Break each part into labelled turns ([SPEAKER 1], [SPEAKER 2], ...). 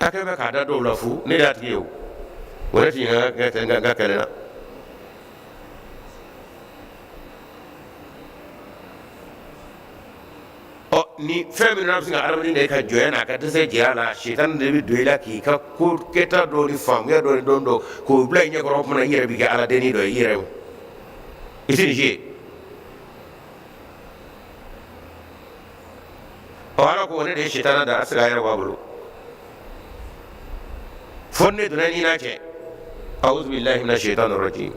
[SPEAKER 1] A kɛ bɛ k'a da dɔw la fu, ne de y'a tigi ye o. O ne tɛ ɲinɛ n ka kɛlɛ na. Ɔ ni fɛn min n'a bɛ se ka adamaden de ka jɔnya n'a ka dɛsɛ jira a la, sitani de bɛ don i la k'i ka ko kɛta dɔw ni faamuya dɔw ni dɔn dɔw k'o bila i ɲɛkɔrɔ. O tuma na i yɛrɛ b'i kɛ ala dennin dɔ ye i yɛrɛ ye, i tɛ nin si ye. Ɔ Ala ko ne de ye sitana da, a tɛ se k'a yɛrɛ bɔ a bolo fo ne donna ni n'a cɛ. Awuzu bilahi mina sitani rajim.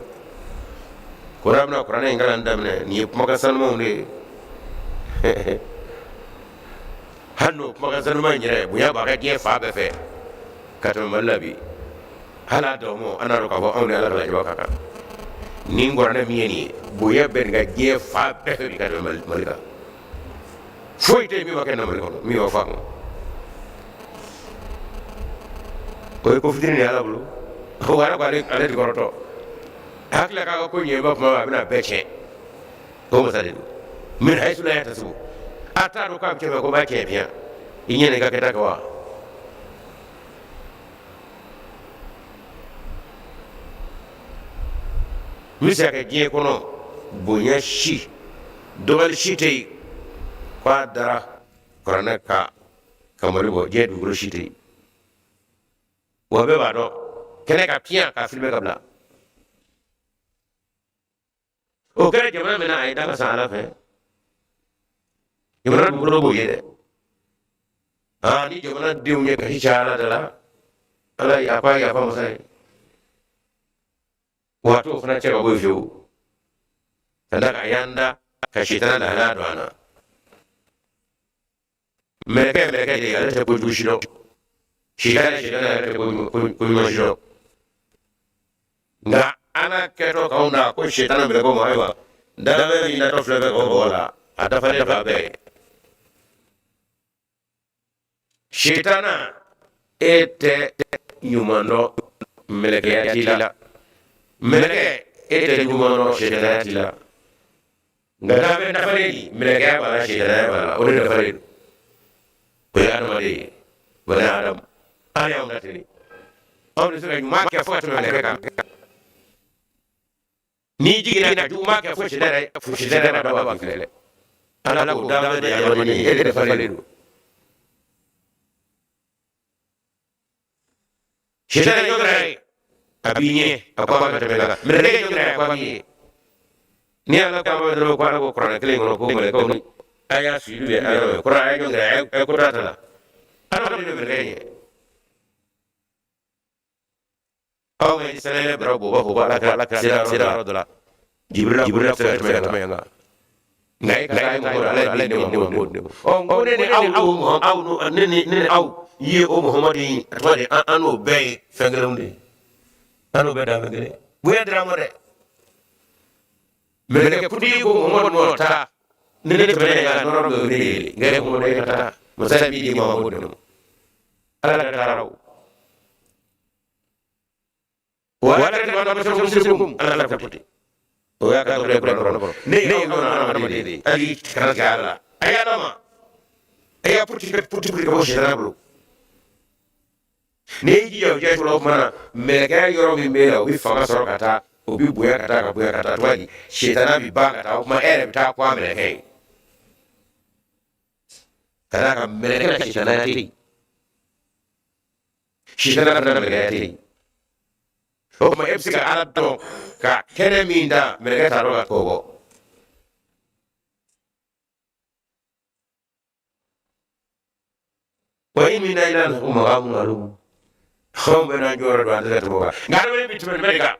[SPEAKER 1] Ko n'a bɛna kuranɛ in kalan daminɛ, nin ye kumakan sanumanw de ye. Hali n'o kumakan sanuman in yɛrɛ bonya b'a ka diɲɛ fan bɛɛ fɛ ka tɛmɛ Mali la bi, hali a dɔn an n'a dɔn k'a fɔ anw ni Ala ka lajaba ka kan. Nin kuranɛ min ye nin ye, bonya bɛ nin ka diɲɛ fan bɛɛ fɛ bi ka tɛmɛ Mali kan. Foyi tɛ yen min ma kɛ na Mali kɔnɔ min ma fɔ a kɔnɔ. O ye ko fitinin de ye Ala bolo. O Ala ko ale ti kɔrɔtɔ, hakili k'a ka ko ɲɛ ba tuma, a bɛna bɛɛ tiɲɛ. O masa de don min hayisu la yahtasibu, a t'a dɔn k'a bɛ cɛ ko b'a tiɲɛ biyan. I ɲɛ i ka kɛta kɛ wa. N bɛ se ka kɛ diɲɛ kɔnɔ, bonya si dɔgɔli si tɛ yen k'a dara kuranɛ kan ka Mali bɔ. Diɲɛ dugukolo si tɛ yen wa, bɛɛ b'a dɔn kɛnɛ ka piyan ka filmer ka bila. O kɛra jamana min na, a ye da ka san Ala fɛ, jamana dugukolo b'o ye dɛ. Aa, ni jamana denw ye kasi caya Ala da la, Ala a ko a yafa masa ye. Waati o fana cɛ ka bɔ yen fiyewu, ka da kan a y'an da ka sitana lahalaya don an na. Mɛlɛkɛ ye mɛlɛkɛ de ye, ale tɛ kojugu si dɔn. Sitana ye sitana, yɛrɛ tɛ ko ɲuman si dɔn. Nka Ala kɛtɔ k'anw da ko sitana mɛlɛkɛw ma, ayiwa, danfɛn min datɔ filɛ bɛ ka bɔ la, a dafalen don a bɛɛ ye. Sitana, e tɛ ɲuman dɔn, mɛlɛkɛya t'i la. Mɛlɛkɛ, e tɛ ɲuman dɔn, sitanaya t'i la. Nka danfɛn dafalen di, mɛlɛkɛya b'a la, sitanaya b'a la, o de dafalen don. O ye adamaden ye, bani Adamu. Ala y'anw da ten de, anw bɛ se ka ɲuman kɛ fo ka tɛmɛ mɛlɛkɛ kan. N'i jiginna ka juguman kɛ fo sitanɛ yɛrɛ, fo sitanɛ yɛrɛ dɔ b'a filɛ dɛ. Ala ko danfɛn de ye adamaden ye, e de dafalen don. Sitanɛ ɲɔgɔn ye a b'i ɲɛ, a ko a ka tɛmɛ kan. Mɛlɛkɛ ɲɔgɔn ye, a ko a b'i ɲɛ. Ni Ala ko a ma dɔrɔn, ko Ala ko kuranɛ kelen kɔnɔ ko mɛlɛkɛw ni a y'a sujudu bɛ Ala ma, kɔrɔ a ye ɲɔgɔn a ye ko t'a la. Adamaden bɛ mɛlɛkɛ ɲɛ. Aw bɛ sɛnɛ bɛrɛ bɔ, b'a fɔ ko Ala kira, Ala kira sera yɔrɔ dɔ la, Jibirila, Jibirila tɛ se ka tɛmɛ yan kan. Nka e ka taa ye, Ala ye ne ma ko ɔ n ko ne ni aw aw ne ni aw ye o Muhamadu in, a tɔgɔ de, an n'o bɛɛ ye fɛn kelenw de ye, an n'o bɛɛ danfɛn kelen. Bonya dira ma dɛ. Mɛlɛkɛ kuntigi ko Muhamadu nɔ ta ni ne tɛmɛna yen kan, nɔrɔ bɛ ne yɛlɛ. Nka e Muhamadu, e ka taa, masa b'i di Muhamadu de ma. Ala ka taara o wala kɛ ma sɔrɔ musirikum. Ala la ko ten, o y'a ka dɔgɔ kura kɔnɔ. Ne ye aw ɲɔgɔn adamaden de ye, hali kana kɛ Ala la, a y'a ma a y'a puruti puruti puruti ka bɔ sitana bolo. N'i y'i jija o jɛ o tuma na, mɛlɛkɛya yɔrɔ min b'e la, o bɛ fanga sɔrɔ ka taa, o bɛ bonya ka taa, ka bonya ka taa. Tuma di sitana bɛ ban ka taa, o tuma e yɛrɛ bɛ taa ko a mɛlɛkɛ ye, ka d'a kan mɛlɛkɛ la sitanaya tɛ yen, sitana fana mɛlɛkɛya tɛ yen. O tuma e bɛ se ka Ala dɔn ka kɛnɛ min da, mɛlɛkɛ t'a dɔn ka k'o bɔ. Wa in minna illa lahu maqamun ma'lum. Anw bɛɛ n'an jɔyɔrɔ don, an tɛ se ka tɛmɛ o kan. Nka adamaden bɛ tɛmɛ jumɛn de kan?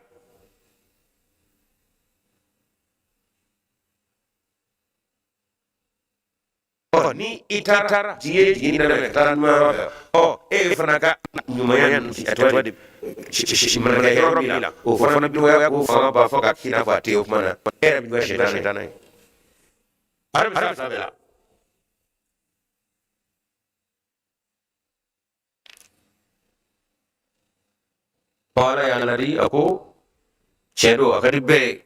[SPEAKER 1] Ɔ ni i taara jigin ye jigin daminɛ ka taa ɲuman yɔrɔ fɛ, ɔ e fana ka ɲumanya ninnu, a tɔgɔ di, mɛlɛkɛ yɔrɔ min la, o fana bɛ dɔgɔya k'o fanga ban fo ka k'i n'a fɔ a tɛ yen. O tuma na e yɛrɛ bɛ juguya sitanɛ ye. Ala bɛ se a bɛɛ la. Ala y'a ladi, a ko tiɲɛ don, a ka di bɛɛ ye.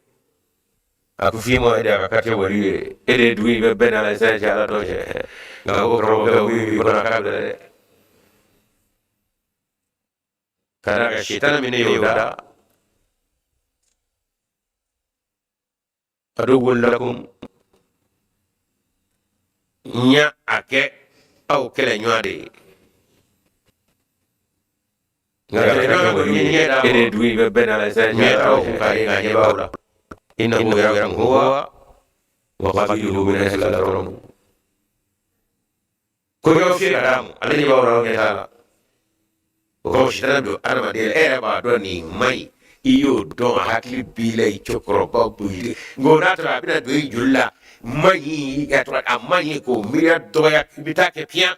[SPEAKER 1] A ko f'i ma e de y'a ka quartier wali ye, e de ye dugu in bɛɛ bɛɛ n'a la sisan cɛ, Ala dɔn cɛ. Nka ko karamɔgɔkɛ, o min b'i kɔnɔ, a k'a bila dɛ. Ka d'a kan sitana min y'o da aduwwun lakum n y'a kɛ aw kɛlɛɲɔgɔn de ye. Nka kɛlɛɲɔgɔn kɔni ɲɛ da e de dugu in bɛ bɛɛ n'a la sisan ɲɛ t'aw kun k'a ye nka ɲɛ b'aw la. Innahu yarakum huwa wa qabiluhu min haythu la tarawun. Ko y'aw fiyɛ ka d'a ma, ale ɲɛ b'aw la, aw ɲɛ t'a la. O kama sitana don adamaden la, e yɛrɛ b'a dɔn nin man ɲi, i y'o dɔn, a hakili b'i la, i cɛkɔrɔba boyi nka o n'a tɔ a bɛna don i joli la, man ɲi a tɔgɔ a man ɲi k'o miiriya dɔgɔya, i bɛ taa kɛ piyan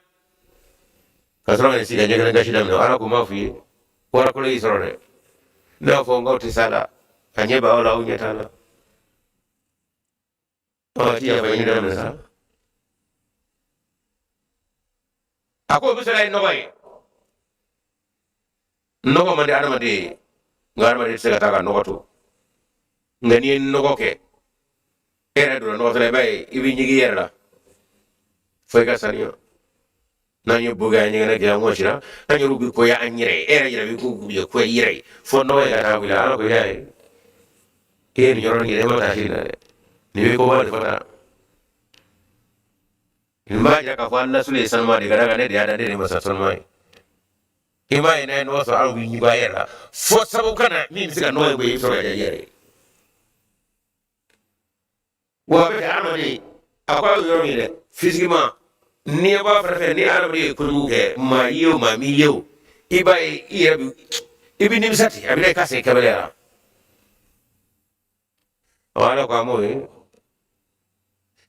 [SPEAKER 1] ka sɔrɔ ka sigi ka ɲɛgɛnɛ gasi daminɛ. Ala ko m'a f'i ye warakolo y'i sɔrɔ dɛ, n'a fɔ n k'aw tɛ s'a la, a ɲɛ b'aw la, aw ɲɛ t'a la. Ɔ ti yafa ɲini daminɛ sa. A ko o bɛ sɔrɔ ye nɔgɔ ye, nɔgɔ man di adamaden ye, nka adamaden tɛ se ka taa ka nɔgɔ to. Nka n'i ye nɔgɔ kɛ, e yɛrɛ donna nɔgɔ la, i b'a ye i bɛ ɲigin i yɛrɛ la fo i ka saniya. N'an ye bo kɛ, an ɲɛgɛnɛ kɛ, an wɔsira, an yɛrɛw bɛ goya an yɛrɛ ye, e yɛrɛ yɛrɛ bɛ ko ye ko i yɛrɛ ye fo nɔgɔ in ka taa wuli. Ala ko y'a ye e ye nin yɔrɔnin kɛ, e ma taa si na dɛ, nin bɛ koba de fɔ tan. Nin b'a jira k'a fɔ an lasulu ye sanuma de, ka d'a kan ne de y'a da, ne de ye masa sanuma ye. I m'a ye n'a ye nɔgɔ sɔrɔ, aw bɛ ɲugun a yɛrɛ la fo sababu ka na min bɛ se ka nɔgɔ in bɔ yen, i bɛ sɔrɔ ka diya i yɛrɛ ye. Wa a bɛ kɛ adamaden, a ko a bɛ yɔrɔ min dɛ, physiquement n'i ye bɔ a fɛnɛ fɛ, ni adamaden ye kojugu kɛ, maa ye o, maa m'i ye o, i b'a ye i yɛrɛ bi i bɛ nimisa ten, a bɛ na i ka segin kɛbɛlɛ la. Ɔ Ala ko a m'o ye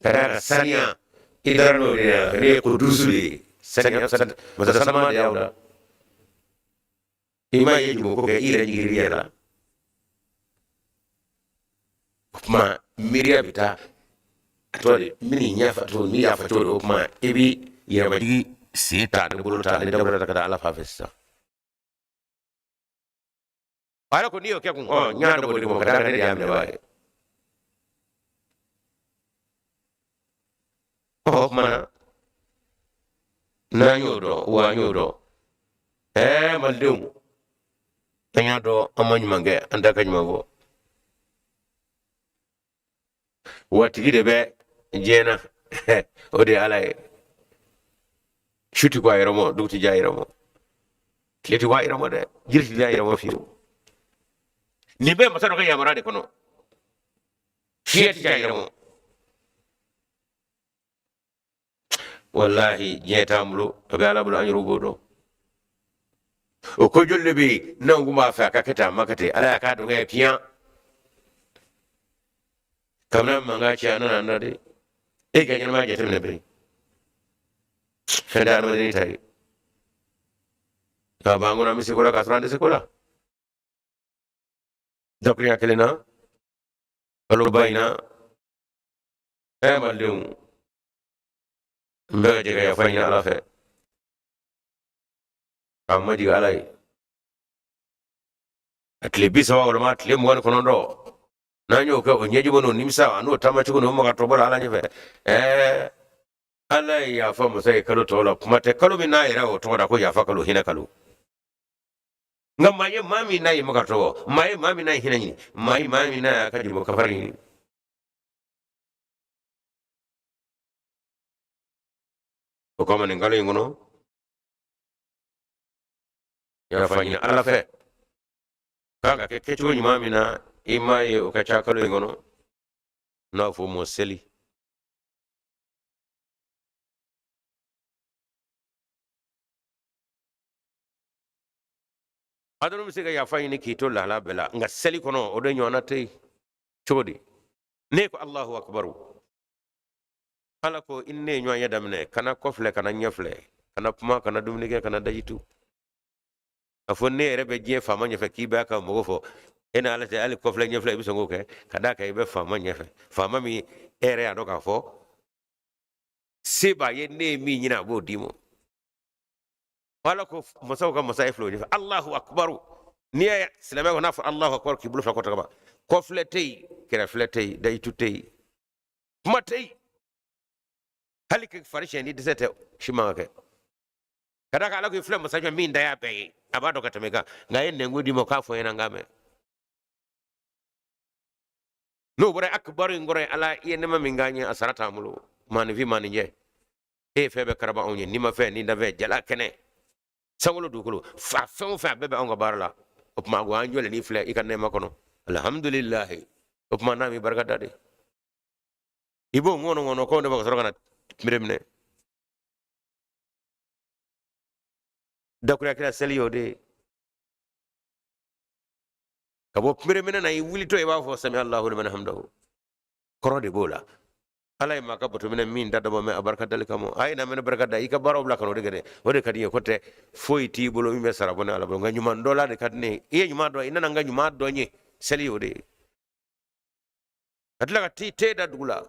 [SPEAKER 1] ka d'a kan saniya i dara n'o de ye, ne ye ko dusu de ye, saniya masa sanuma de y'aw da. I m'a ye jugu ko kɛ, i yɛrɛ jigin i yɛrɛ la, o tuma miiriya bɛ taa a tɔgɔ de n bɛ nin ɲɛfa cogo, n bɛ yafa cogo di, o tuma i bɛ yɛrɛmajigi sen ta ni bolo ta ni dabolo ta ka taa Ala fan fɛ sisan. Ala ko n'i y'o kɛ kun, ɔ n y'a dabɔ o de kama, ka d'a kan ne de y'a minɛbaa ye. Ɔ o tuma na n'an y'o dɔn, wa an y'o dɔn, ɛɛ malidenw, an y'a dɔn an ma ɲuman kɛ, an t'a ka ɲuman fɔ. Wa tigi de bɛ diɲɛ na, o de ye Ala ye. Su ti ko a yɛrɛ ma, dugu ti jɛ a yɛrɛ ma, tile ti ko a yɛrɛ ma dɛ, jiri ti a yɛrɛ ma fiyewu. Nin bɛɛ masa dɔ ka yamaruya de kɔnɔ, fiɲɛ ti a yɛrɛ ma. Walahi diɲɛ t'an bolo, a bɛ Ala bolo, an yɛrɛw b'o dɔn. O ko joli de bɛ yen n'anw kun b'a fɛ a ka kɛ tan, a ma kɛ ten, Ala y'a k'a dɔgɔ ye piyan. Kabini an mankan cɛ, an nana an na de, e ka ɲɛnamaya jateminɛ bere, fɛn tɛ adamaden ta ye nka b'an kɔnɔ, an bɛ se ko la k'a sɔrɔ an tɛ se ko la. Dakurunya kelen na kaloba in na, ɛ malidenw, n bɛ ka jɛ ka yafa ɲini Ala fɛ k'an majigin Ala ye. A tile 30 walima tile 29, n'an y'o kɛ, o ɲɛjibɔ n'o nimisa a n'o taamacogo n'o magatɔbɔ la Ala ɲɛfɛ, ɛɛ Ala ye yafa masa ye kalo tɔw la, kuma tɛ kalo min n'a yɛrɛ y'o tɔgɔ da ko yafa kalo, hinɛ kalo. Nka maa ye maa min n'a ye magatɔbɔ, maa ye maa min n'a ye hinɛ ɲini, maa ye maa min n'a y'a ka jurumu kafari ɲini. O kama nin kalo in kɔnɔ, yafa ɲini Ala fɛ k'a ka kɛ kɛcogo ɲuman min na, i m'a ye o ka ca kalo in kɔnɔ, n'a fɔ o ma seli. Adama bɛ se ka yafa ɲini k'i to lahala bɛɛ la, nka seli kɔnɔ o de ɲɔgɔnna tɛ yen. Cogo di? Ne ko Alahu akubaru, Ala ko i ni ne ye ɲɔgɔn ye daminɛ, kana kɔfilɛ, kana ɲɛfilɛ, kana kuma, kana dumuni kɛ, kana daji tu. A fɔ ne yɛrɛ bɛ diɲɛ faama ɲɛfɛ k'i b'a ka mɔgɔ fɔ e ni Ala cɛ, hali kɔfilɛ ɲɛfilɛ i bɛ sɔn k'o kɛ, ka d'a kan i bɛ faama ɲɛfɛ, faama min e yɛrɛ y'a dɔn k'a fɔ se b'a ye, ne ye min ɲini a b'o d'i ma. Ala ko masaw ka masa ye filɛ o ɲɛfɛ, Alahu akubaru. N'i y'a ye silamɛ ko n'a fɔ Alahu akubaru k'i bolo fila kɔrɔta ka ban, kɔfilɛ tɛ yen, kɛrɛfilɛ tɛ yen, dayitu tɛ yen, kuma tɛ yen, hali k'i fari siɲɛ ni dɛsɛ tɛ si man ka kɛ, ka d'a kan Ala ko i filɛ masa ɲɛ min da y'a bɛɛ ye. A b'a dɔn ka tɛmɛ i kan, nka a ye nɛnko d'i ma k'a fɔ n ɲɛna n k'a mɛn. N'o bɔra akibaru in kɔrɔ ye, Ala i ye nɛɛma min k'an ye, a sara t'an bolo. Maaninfin, maaninjɛ, e ye fɛn bɛɛ karaba anw ye, nimafɛn ni dafɛn, jala kɛnɛ, sankolo, dugukolo, fa fɛn o fɛn, a bɛɛ bɛ anw ka baara la. O tuma ko an jɔlen n'i filɛ i ka nɛɛma kɔnɔ, alihamudulilahi. O tuma n'a m'i barika da de, i b'o ŋɔnɔ ŋɔnɔ k'o de b'a ka sɔrɔ ka na miiri minɛ. Dakuruya kira seli y'o de ye. Ka bɔ kunbere minɛ na, i wulitɔ i b'a fɔ sami Allahu liman hamdahu, kɔrɔ de b'o la. Ala ye maa ka bato minɛ min da dabɔ mɛ a barika dali kama. A ye na mɛnɛ barika da, i ka baaraw bila ka n'o de kɛ dɛ, o de ka di n ye. Ko tɛ foyi t'i bolo min bɛ sara bɔ ne Ala bolo, nka ɲuman dɔ la de ka di ne ye. I ye ɲuman dɔn, i nana n ka ɲuman dɔn n ye, seli y'o de ye. Ka tila ka t'i te da dugu la,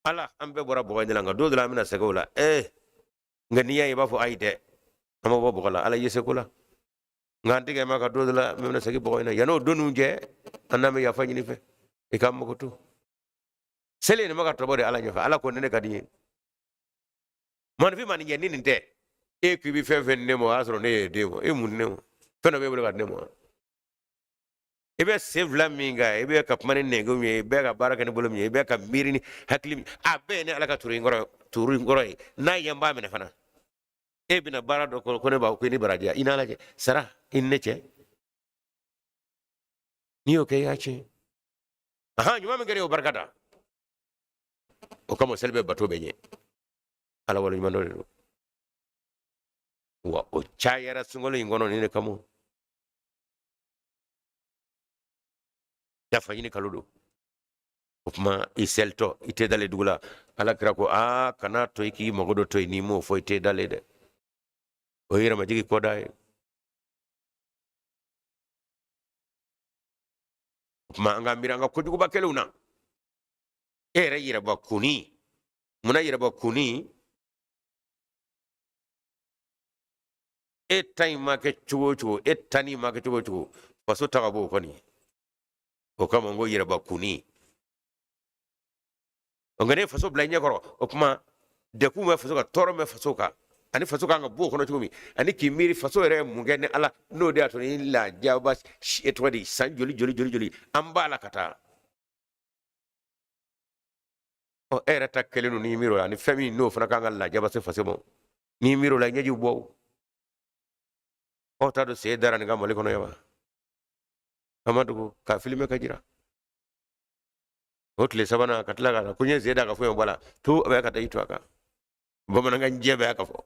[SPEAKER 1] Ala an bɛɛ bɔra bɔgɔ in de la, nka don dɔ la an bɛna segin o la. Nka n'i y'a ye i b'a fɔ ayi dɛ, an ma bɔ bɔgɔ la, Ala ye seko la, nka an tigɛ ma ka don dɔ la an bɛna segin bɔgɔ in na. Yan'o don ninnu cɛ, an n'an bɛ yafa ɲini fɛ, i k'an mago to. Seli nin ma ka tɔbɔ de Ala ɲɛfɛ, Ala ko ne ka di n ye. Maaninfin, maaninjɛ, ni nin tɛ, e k'i bɛ fɛn fɛn di ne ma, o y'a sɔrɔ ne ye den ma, e mun di ne ma? Fɛn dɔ b'e bolo ka di ne ma? I bɛ sen fila min kan, i bɛ ka kuma ni nɛnkun min ye, i bɛ ka baara kɛ ni bolo min ye, i bɛ ka miiri ni hakili min, a bɛɛ ye ne Ala ka turu in kɔrɔ, turu in kɔrɔ ye. N'a ye n b'a minɛ fana. E bɛna baara dɔ kɔ, ko ne b'a ko i ni baraji, i n'Ala cɛ, sara i ni ne cɛ. N'i y'o kɛ, i y'a tiɲɛ. Ahan, ɲuman min kɛra, o barika da. O kama seli bɛ bato bɛɛ ɲɛ, Ala wale ɲuman dɔ de don. Wa o cayara sunkalo in kɔnɔ nin de kama. Yafa ɲini kalo don. O tuma i selitɔ, i tɛ dalen dugu la, Ala kira ko aa, kana to i k'i mago dɔ to yen n'i m'o fɔ, i tɛ dalen dɛ. O ye yɛrɛmajigi kɔda ye. O tuma an ka miiri an ka kojuguba kɛlenw na. E yɛrɛ yɛrɛbakunni, munna yɛrɛbakunni? E ta in ma kɛ cogo o cogo, e ta nin ma kɛ cogo o cogo, faso ta ka bɔ o kɔni. O kama n ko yɛrɛbakunni. Nka ne faso bila i ɲɛkɔrɔ, o tuma degun bɛ faso kan, tɔɔrɔ bɛ faso kan, ani faso kan ka bɔ o kɔnɔ cogo min, ani k'i miiri faso yɛrɛ ye mun kɛ ni Ala n'o de y'a to ni lajaba e tɔgɔ di san joli joli joli joli an b'a la ka taa. Ɔ, e yɛrɛ ta kɛlen don n'i miiri o la, ani fɛn min n'o fana kan ka lajaba se faso ma, n'i miiri o la, i ɲɛji bɔ. Aw t'a dɔn sen dara nin ka Mali kɔnɔ yan wa? A ma dogo k'a filime ka jira. O tile sabanan ka tila ka na ko n ye sen da ka foyi bɔ a la to, a bɛ ka taa i to a kan. Bamanankan jɛ bɛ ka fɔ.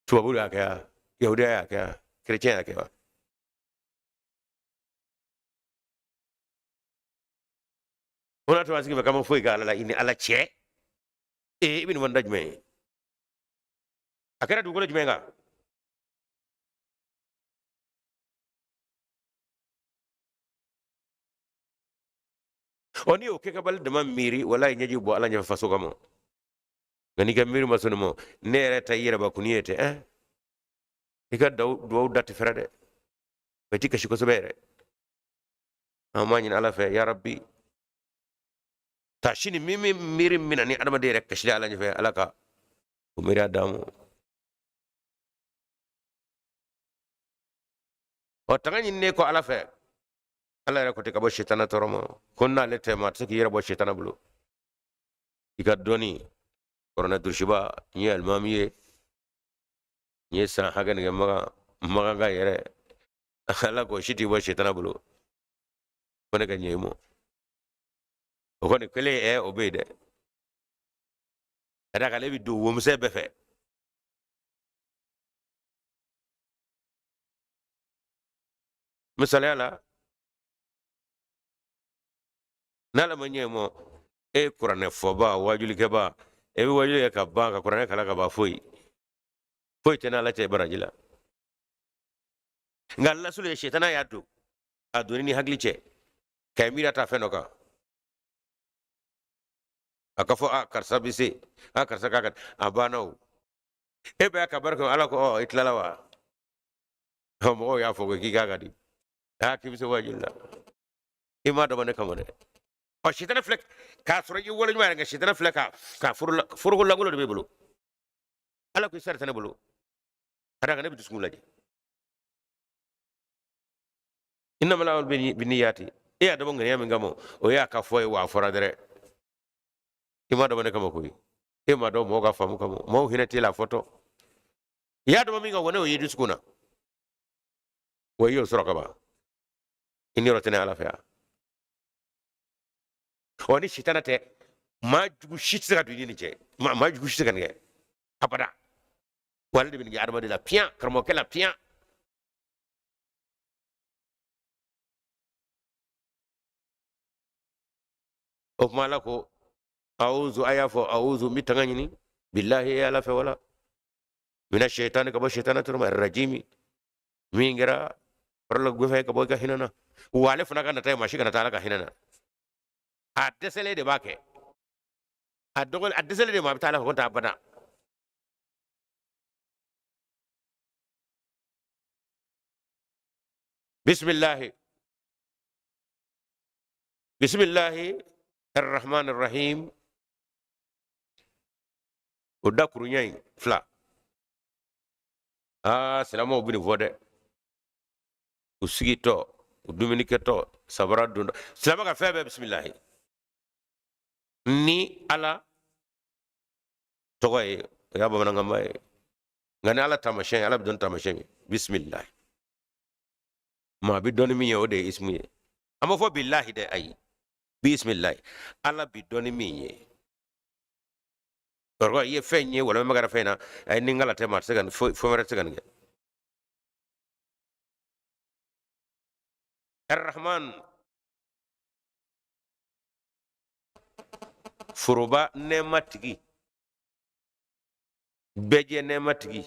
[SPEAKER 1] Tubabu y'a kɛ wa, yahudiya y'a kɛ wa, kerecɛn y'a kɛ wa? O n'a to an sigi bɛ kama foyi kɛ Ala la, i ni Ala cɛ. Ee, i bɛ nin fɔ da jumɛn ye? A kɛra dugukolo jumɛn kan? Ɔ, n'i y'o kɛ kabali dama miiri, walayi ɲɛji bɔ Ala ɲɛfɛ faso kama. Nka n'i ka miiri ma sɔn nin ma, ne yɛrɛ ta i yɛrɛbakun ye tɛ, i ka duwawu da tɛ fɛrɛ dɛ, o ti kasi kosɛbɛ yɛrɛ. An b'a ɲini Ala fɛ, ya Rabbi, taasi ni min min miiri min na ni adamaden yɛrɛ kasili Ala ɲɛfɛ, Ala ka o miiriya d'an ma. Ɔ, tanga ɲininen kɔ Ala fɛ, Ala yɛrɛ ko ten ka bɔ sitana tɔɔrɔ ma, ko n'ale tɛ, maa tɛ se k'i yɛrɛ bɔ sitana bolo. I ka dɔnni kuranɛ durusiba, n ye alimami ye, n ye san hakɛ nin kɛ Makan, Makan ka yɛrɛ, Ala k'o si t'i bɔ sitana bolo. Ko ne ka ɲɛ i ma, o kɔni kelen ɛ, o bɛ yen dɛ. Ka d'a kan ale bɛ don womisɛn bɛɛ fɛ. Misaliya la, n'Ala ma ɲɛ mɔ, e kuranɛ fɔba, wajulikɛba, e bɛ wajuli kɛ ka ban, ka kuranɛ kalan ka ban, foyi foyi tɛ n'Ala cɛ baraji la. Nka lasulu ye sitana y'a don, a donni ni hakili cɛ ka miiri ta fɛn dɔ kan, a ka fɔ a karisa bɛ se, a karisa k'a ka, a banna. O e bɛ ka barika Ala ko, ɔ, i tilala wa? Mɔgɔw y'a fɔ ko k'i k'a ka di, aa, k'i bɛ se wajuli la, i m'a dabɔ ne kama dɛ. Ɔ, sitana filɛ k'a sɔrɔ i wale ɲuman yɛrɛ, nka sitana filɛ ka foroko lankolon de b'e bolo. Ala ko i sara tɛ ne bolo. Ka d'a kan ne bɛ dusukun lajɛ. Innamal a'malu binniyati. E y'a dabɔ ŋaniya min kama, o y'a ka fɔ ye, wa a fɔra dɛrɛ. I m'a dabɔ ne kama koyi, e m'a dabɔ mɔgɔw ka faamu kama, mɔgɔw hinɛ t'e la a fɔtɔ. I y'a dabɔ min kama, ne y'o ye dusukun na, wa i y'o sɔrɔ kaban. I niyɔrɔ tɛ ne Ala fɛ yan. Ɔ, ni sitana tɛ, maa jugu si tɛ se ka don i ni nin cɛ. Maa jugu si tɛ se ka nin kɛ abada. Wa ale de bɛ nin kɛ adamaden la piyan, karamɔgɔkɛ la piyan. O tuma Ala ko awuzu, a y'a fɔ awuzu, n bɛ tanga ɲini bilahi e Ala fɛ, wala mina shaitani, ka bɔ shaitana tɔɔrɔ ma, rajimi, min kɛra farala gɛnfɛn ka bɔ i ka hinɛ na. Wa ale fana ka nata ye maa si kana taa Ala ka hinɛ na. A dɛsɛlen de b'a kɛ, a dɔgɔ a dɛsɛlen de ma, a bɛ taa Ala fɛ ko n t'a bada. Bisimilahi, bisimilahi arrahman arrahim. O dakuruɲɛ in fila, aa, silamɛw bɛ nin fɔ dɛ. U sigitɔ, u dumunikɛtɔ, sabara dontɔ, silamɛ ka fɛn bɛɛ bisimilahi ni Ala tɔgɔ ye, o y'a bamanankanba ye. Nka ni Ala taamasiyɛn ye, Ala bɛ dɔn taamasiyɛn ye bisimilahi. Maa bɛ dɔn ni min ye, o de ye isimu ye. An b'a fɔ bilahi dɛ, ayi, bisimilahi, Ala bɛ dɔn ni min ye. Kɔrɔ i ye fɛn ye walima magara fɛn na, ayi, ni n kala tɛ, maa tɛ se ka nin, fɛn wɛrɛ tɛ se ka nin kɛ. Arrahman, foroba nɛɛma tigi, bɛɛjɛ nɛɛma tigi,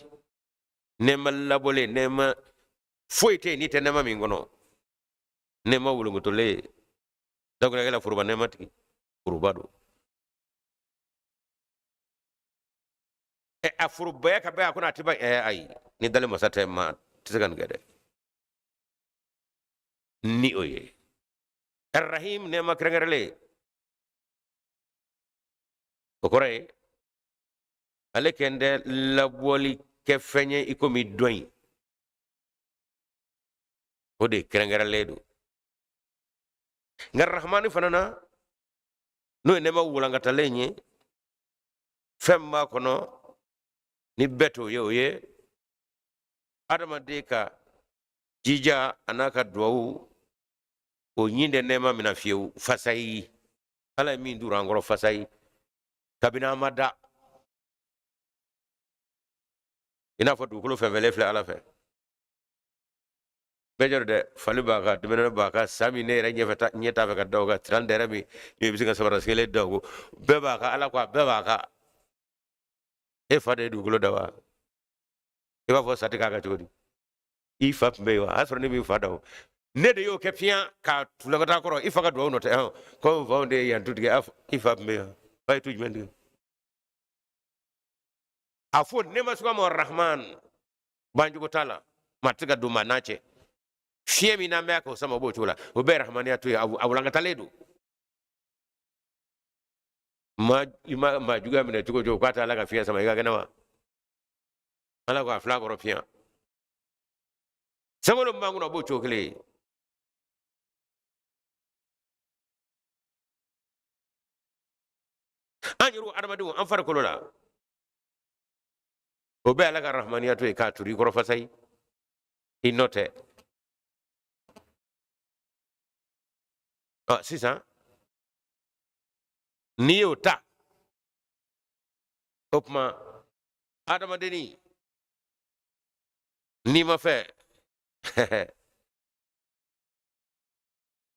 [SPEAKER 1] nɛɛma labɔlen, nɛɛma foyi tɛ yen n'i tɛ nɛɛma min kɔnɔ, nɛɛma wolonkotolen, dakuruɲɛ foroba nɛɛma tigi, foroba don. A forobaya ka bɛn a kɔnɔ, a tɛ ban. Ayi, ni dali masa tɛ, maa tɛ se ka nin kɛ dɛ. Ni o ye arrahim, nɛɛma kɛrɛnkɛrɛnlen, o kɔrɔ ye ale kɛn tɛ labɔli kɛ fɛn ye i komi dɔ in, o de kɛrɛnkɛrɛnlen don. Nka rahmani fana na, n'o ye nɛɛma walankatalen ye, fɛn b'a kɔnɔ ni bɛɛ t'o ye, o ye adamaden ka jija a n'a ka duwawu, o ɲin tɛ nɛɛma min na fiyewu, fasayi. Ala ye min duuru an kɔrɔ fasayi kabini an ma da, i n'a fɔ dugukolo fɛn fɛn filɛ Ala fɛ bɛɛ jɔ dɛ. Fali b'a kan, dumuni b'a kan, sa min ne yɛrɛ ɲɛfɛ ɲɛ t'a fɛ ka da o kan, tiran dɛrɛ min i bɛ se ka samara kelen da o ko, bɛɛ b'a kan. Ala ko a bɛɛ b'a kan. E fa de ye dugukolo da wa? I b'a fɔ sa tɛ k'a kan cogo di? I fa tun bɛ yen wa? A y'a sɔrɔ ne m'i fa da o, ne de y'o kɛ fiɲɛ ka tulakata kɔrɔ. I fa ka duwawu nɔ tɛ ko faw de ye yan tu tigɛ. I fa tun bɛ yen, fa ye tu jumɛn tigɛ? A fɔ nɛɛma sugu ma rahman, banjugu t'a la, maa tɛ se ka don maa n'a cɛ. Fiɲɛ min n'an bɛ k'o sama, o b'o cogo la, o bɛɛ ye rahmaniya to ye, a walankatalen don. Ma i ma maa juguya minɛ cogo o cogo, k'a tɛ Ala ka fiɲɛ sama, i ka kɛnɛ wa? Ala ko a fila kɔrɔ fiɲɛ sankolo min b'an kunna, o b'o cogo kelen ye. An yɛrɛw adamadenw, an farikolo la, o bɛɛ Ala ka rahmaniya to ye k'a turu i kɔrɔ fasayi, i nɔ tɛ. Ɔ, sisan n'i y'o ta, o tuma adamadenni n'i ma fɛ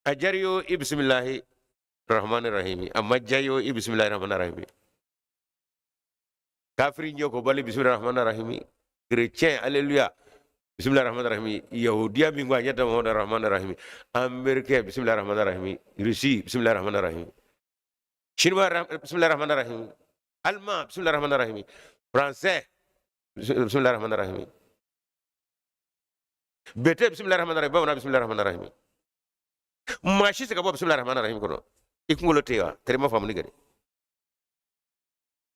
[SPEAKER 1] a diyar'i ye o, i bisimilahi rahmani rahimi. A ma diya i ye o, i bisimilahi rahmani rahimi. Kafiri ɲɛ ko bali bisimilahi rahmani rahimi, chrétien alléluia bisimilahi rahmani rahimi, yahudiya min ko a ɲɛ tɛ Muhamadu rahmani rahimi, américain bisimilahi rahmani rahimi, russie bisimilahi rahmani rahimi, chinois bisimilahi rahmani rahimi, allemand bisimilahi rahmani rahimi, français bisimilahi rahmani rahimi, bete bisimilahi rahmani rahimi, bamanan bisimilahi rahmani rahimi. Maa si tɛ ka bɔ bisimilahi rahmani rahimi kɔnɔ. I kunkolo tɛ yen wa? Teri ma faamuni kɛ dɛ.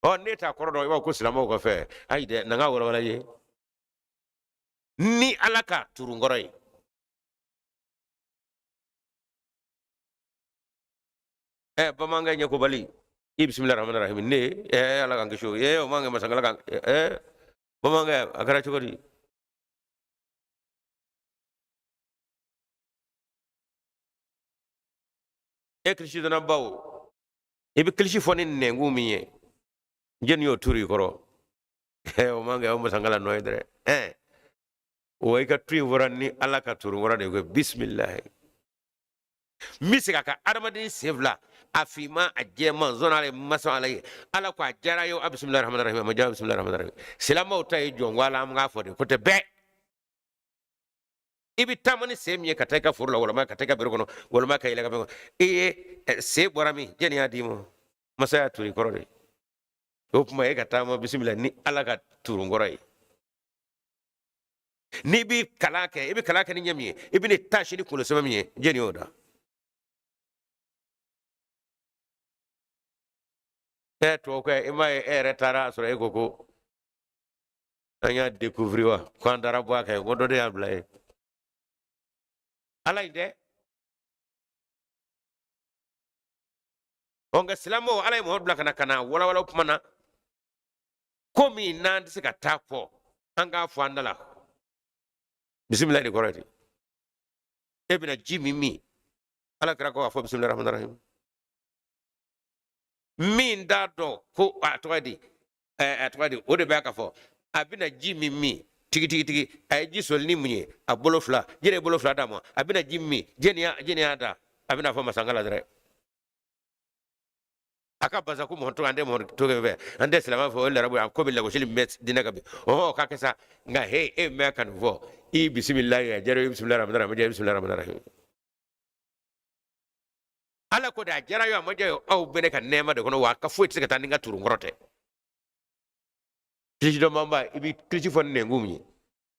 [SPEAKER 1] Ɔ, ne t'a kɔrɔ dɔn, i b'a fɔ ko silamɛw ka fɛ. Ayi dɛ, na n k'a walawala i ye. Ni Ala ka turunkɔrɔ ye. Ɛ bamanankɛ ɲɛkobali i bisimila rahmani rahim ne ɛ Ala k'an kisi o ye o man kɛ masakala kan ɛ bamanankɛ a kɛra cogo di? E kilisi donna baw i bɛ kilisi fɔ ni nɛnkun min ye jɛni y'o turu i kɔrɔ ɛ o man kɛ o masakala nɔ ye dɛ ɛ wa i ka tu in fɔra ni Ala ka turunkɔrɔ de ye ko bisimilahi. N bɛ segin a kan adamaden sen fila a finman a jɛman zɔn ala ye masa ala ye ala ko a diyara ye a bisimilahi rahmani rahim a ma diya bisimilahi rahmani rahim. Silamɛw ta ye jɔn ko ala an k'a fɔ de ko tɛ bɛɛ. I bɛ taama ni sen min ye ka taa i ka foro la walima ka taa i ka biro kɔnɔ walima ka yɛlɛ ka fɛn kɔnɔ i ye sen bɔra min jɛni y'a d'i ma masa y'a turu i kɔrɔ de. O tuma e ka taama bisimila ni ala ka turunkɔrɔ ye. N'i bɛ kalan kɛ i bɛ kalan kɛ ni ɲɛ min ye i bɛ ni taasi ni kunkolo sɛbɛn min ye jɛni y'o da. Ɛ tubabukɛ i m'a ye e yɛrɛ taara a sɔrɔ e ko ko an y'a découvrir wa ko an taara bɔ a kan ko dɔ de y'a bila ye. Ala in dɛ. Ɔ nka silamɛw ala ye mɔgɔ bila ka na ka na walawala kuma na ko min n'an tɛ se ka taa kɔ an k'a fɔ an da la bisimila de kɔrɔ ye ten. E bɛna ji min min ala kira ko k'a fɔ bisimilahi rahmani rahim. Min t'a dɔn ko a tɔgɔ di a tɔgɔ di o de b'a ka fɔ a bɛna ji min min tigitigi a ye ji soli ni mun ye a bolo fila jɛnɛ ye bolo fila d'a ma a bɛna ji min jɛnɛ y'a da a bɛna fɔ masankala dɛrɛ. A ka basa ko mɔgɔ to an tɛ mɔgɔ to fɛ an tɛ silamɛ fɛ o ye larabu ye a ko bɛ lagosili min bɛ diinɛ kan bi ɔhɔ k'a kɛ sa nka he e mɛn ka nin fɔ i bisimila a diyara i bisimila rahmani rahim a ma diya i bisimila rahmani rahim. Ala ko de a diyara ye a ma diya ye aw bɛ ne ka nɛɛma de kɔnɔ wa a ka foyi tɛ se ka taa ni n ka turunkɔrɔ tɛ. Kilisi dɔnbaaba i bɛ kilisi fɔ ni nɛnkun min ye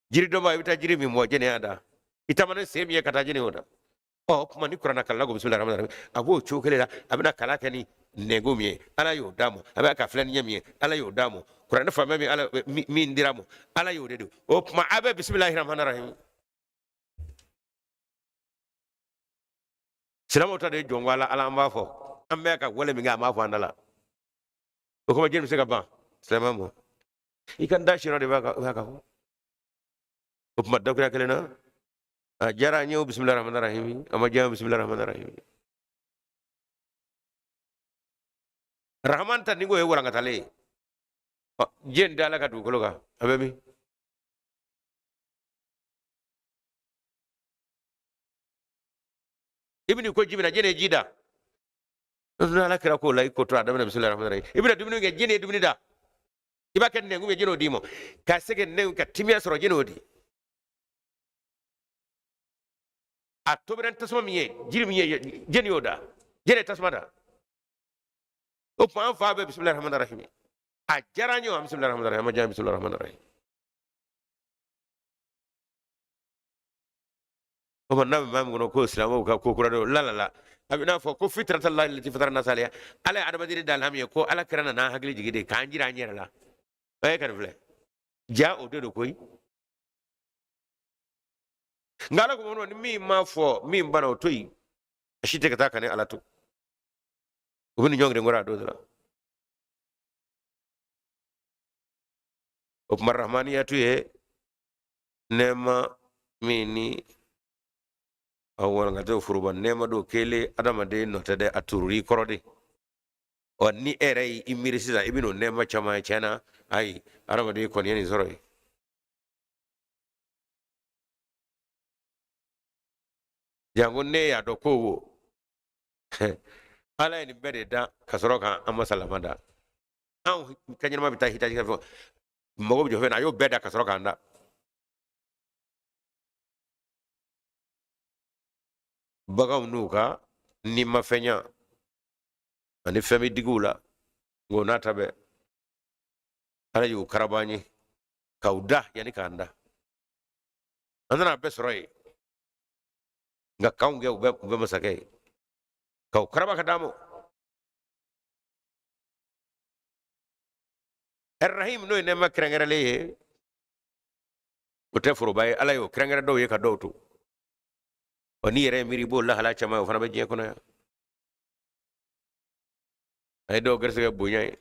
[SPEAKER 1] jiri dɔnbaa i bɛ taa jiri min bɔ jɛnɛ y'a da i taama ni sen min ye ka taa jɛnɛ y'o da. Ɔ o tuma ni kuranɛ kalanna ko bisimilahi rahmani rahim a b'o cogo kelen la a bɛna kalan kɛ ni nɛnkun min ye ala y'o d'a ma a bɛ ka filɛ ni ɲɛ min ye ala y'o d'a ma kuranɛ faamuya min ala min dira ma ala y'o de don. O tuma a bɛ bisimilahi rahmani rahim. Silamɛw ta de ye jɔn ko ala ala an b'a fɔ an bɛ ka wale min kɛ a m'a fɔ an da la o kama jɛnɛ bɛ se ka ban silamɛ ma i ka n da sira de b'a ka fɔ. O tuma dakuruya kelen na a diyara an ye o bisimilahi rahmani rahim a ma diya bisimilahi rahmani rahim. Rahman ta ni ko ye walankatalen ye ɔ diɲɛ tɛ ala ka dugukolo kan a bɛ min? I bɛn'i ko ji min na jɛnɛ ye ji da ala kira k'o la i ko to a daminɛ bisimilahi rahmani rahim. I bɛna dumuni kɛ jɛnɛ ye dumuni da i b'a kɛ nɛnkun ye jɛnɛ y'o d'i ma ka se ka nɛn ka timiya sɔrɔ jɛnɛ y'o di. A tobira ni tasuma min ye jiri min ye jɛnɛ y'o da jɛnɛ ye tasuma da. O tuma an fa bɛ bisimilahi rahmani rahim a diyara an ye o bisimilahi rahmani rahim a ma diya bisimilahi rahmani rahim. O tuma n'a bɛ maa min kɔnɔ ko silamɛw ka ko kura don la la la a bɛ n'a fɔ ko fitrata lahi lati fatara nasa alayha ala ye adamaden da alhami ye ko ala kira nana an hakili jigin de k'an jira an yɛrɛ la. A ye ka nin filɛ ja o de don koyi. Nka ala ko ni min m'a fɔ min banna o to yen a si tɛ ka taa ka ne ala to u bɛ nin ɲɔgɔn kɔrɔ a don la. O tuma rahmaniyatu ye nɛɛma min ni a walankatɛ foroba nɛɛma don kelen adamaden nɔ tɛ dɛ a turuli kɔrɔ de. Ɔ ni e yɛrɛ y'i miiri sisan i bɛ n'o nɛɛma caman ye tiɲɛ na ayi adamaden kɔni ye nin sɔrɔ yen. Janko ne y'a dɔn ko wo ala ye nin bɛɛ de da ka sɔrɔ ka an masalama da anw ka ɲɛnama bɛ taa hitaji ka fɛn mago bɛ jɔ fɛn na a y'o bɛɛ da ka sɔrɔ k'an da. Baganw n'u ka nimafɛnya ani fɛn bɛ digi u la nka o n'a ta bɛɛ ala y'u karaba an ye k'u da yanni k'an da an nana a bɛɛ sɔrɔ yen nka k'anw kɛ u bɛ masakɛ ye k'u karaba ka d'an ma. Rahim n'o ye nɛɛma kɛrɛnkɛrɛnlen ye O tɛ foroba ye, Ala y'o kɛrɛnkɛrɛn dɔw ye ka dɔw to. Ɔ, n'i yɛrɛ ye miiri, i b'o lahala caman ye, o fana bɛ diɲɛ kɔnɔ yan. A ye dɔw gɛrɛsɛgɛ bonya ye,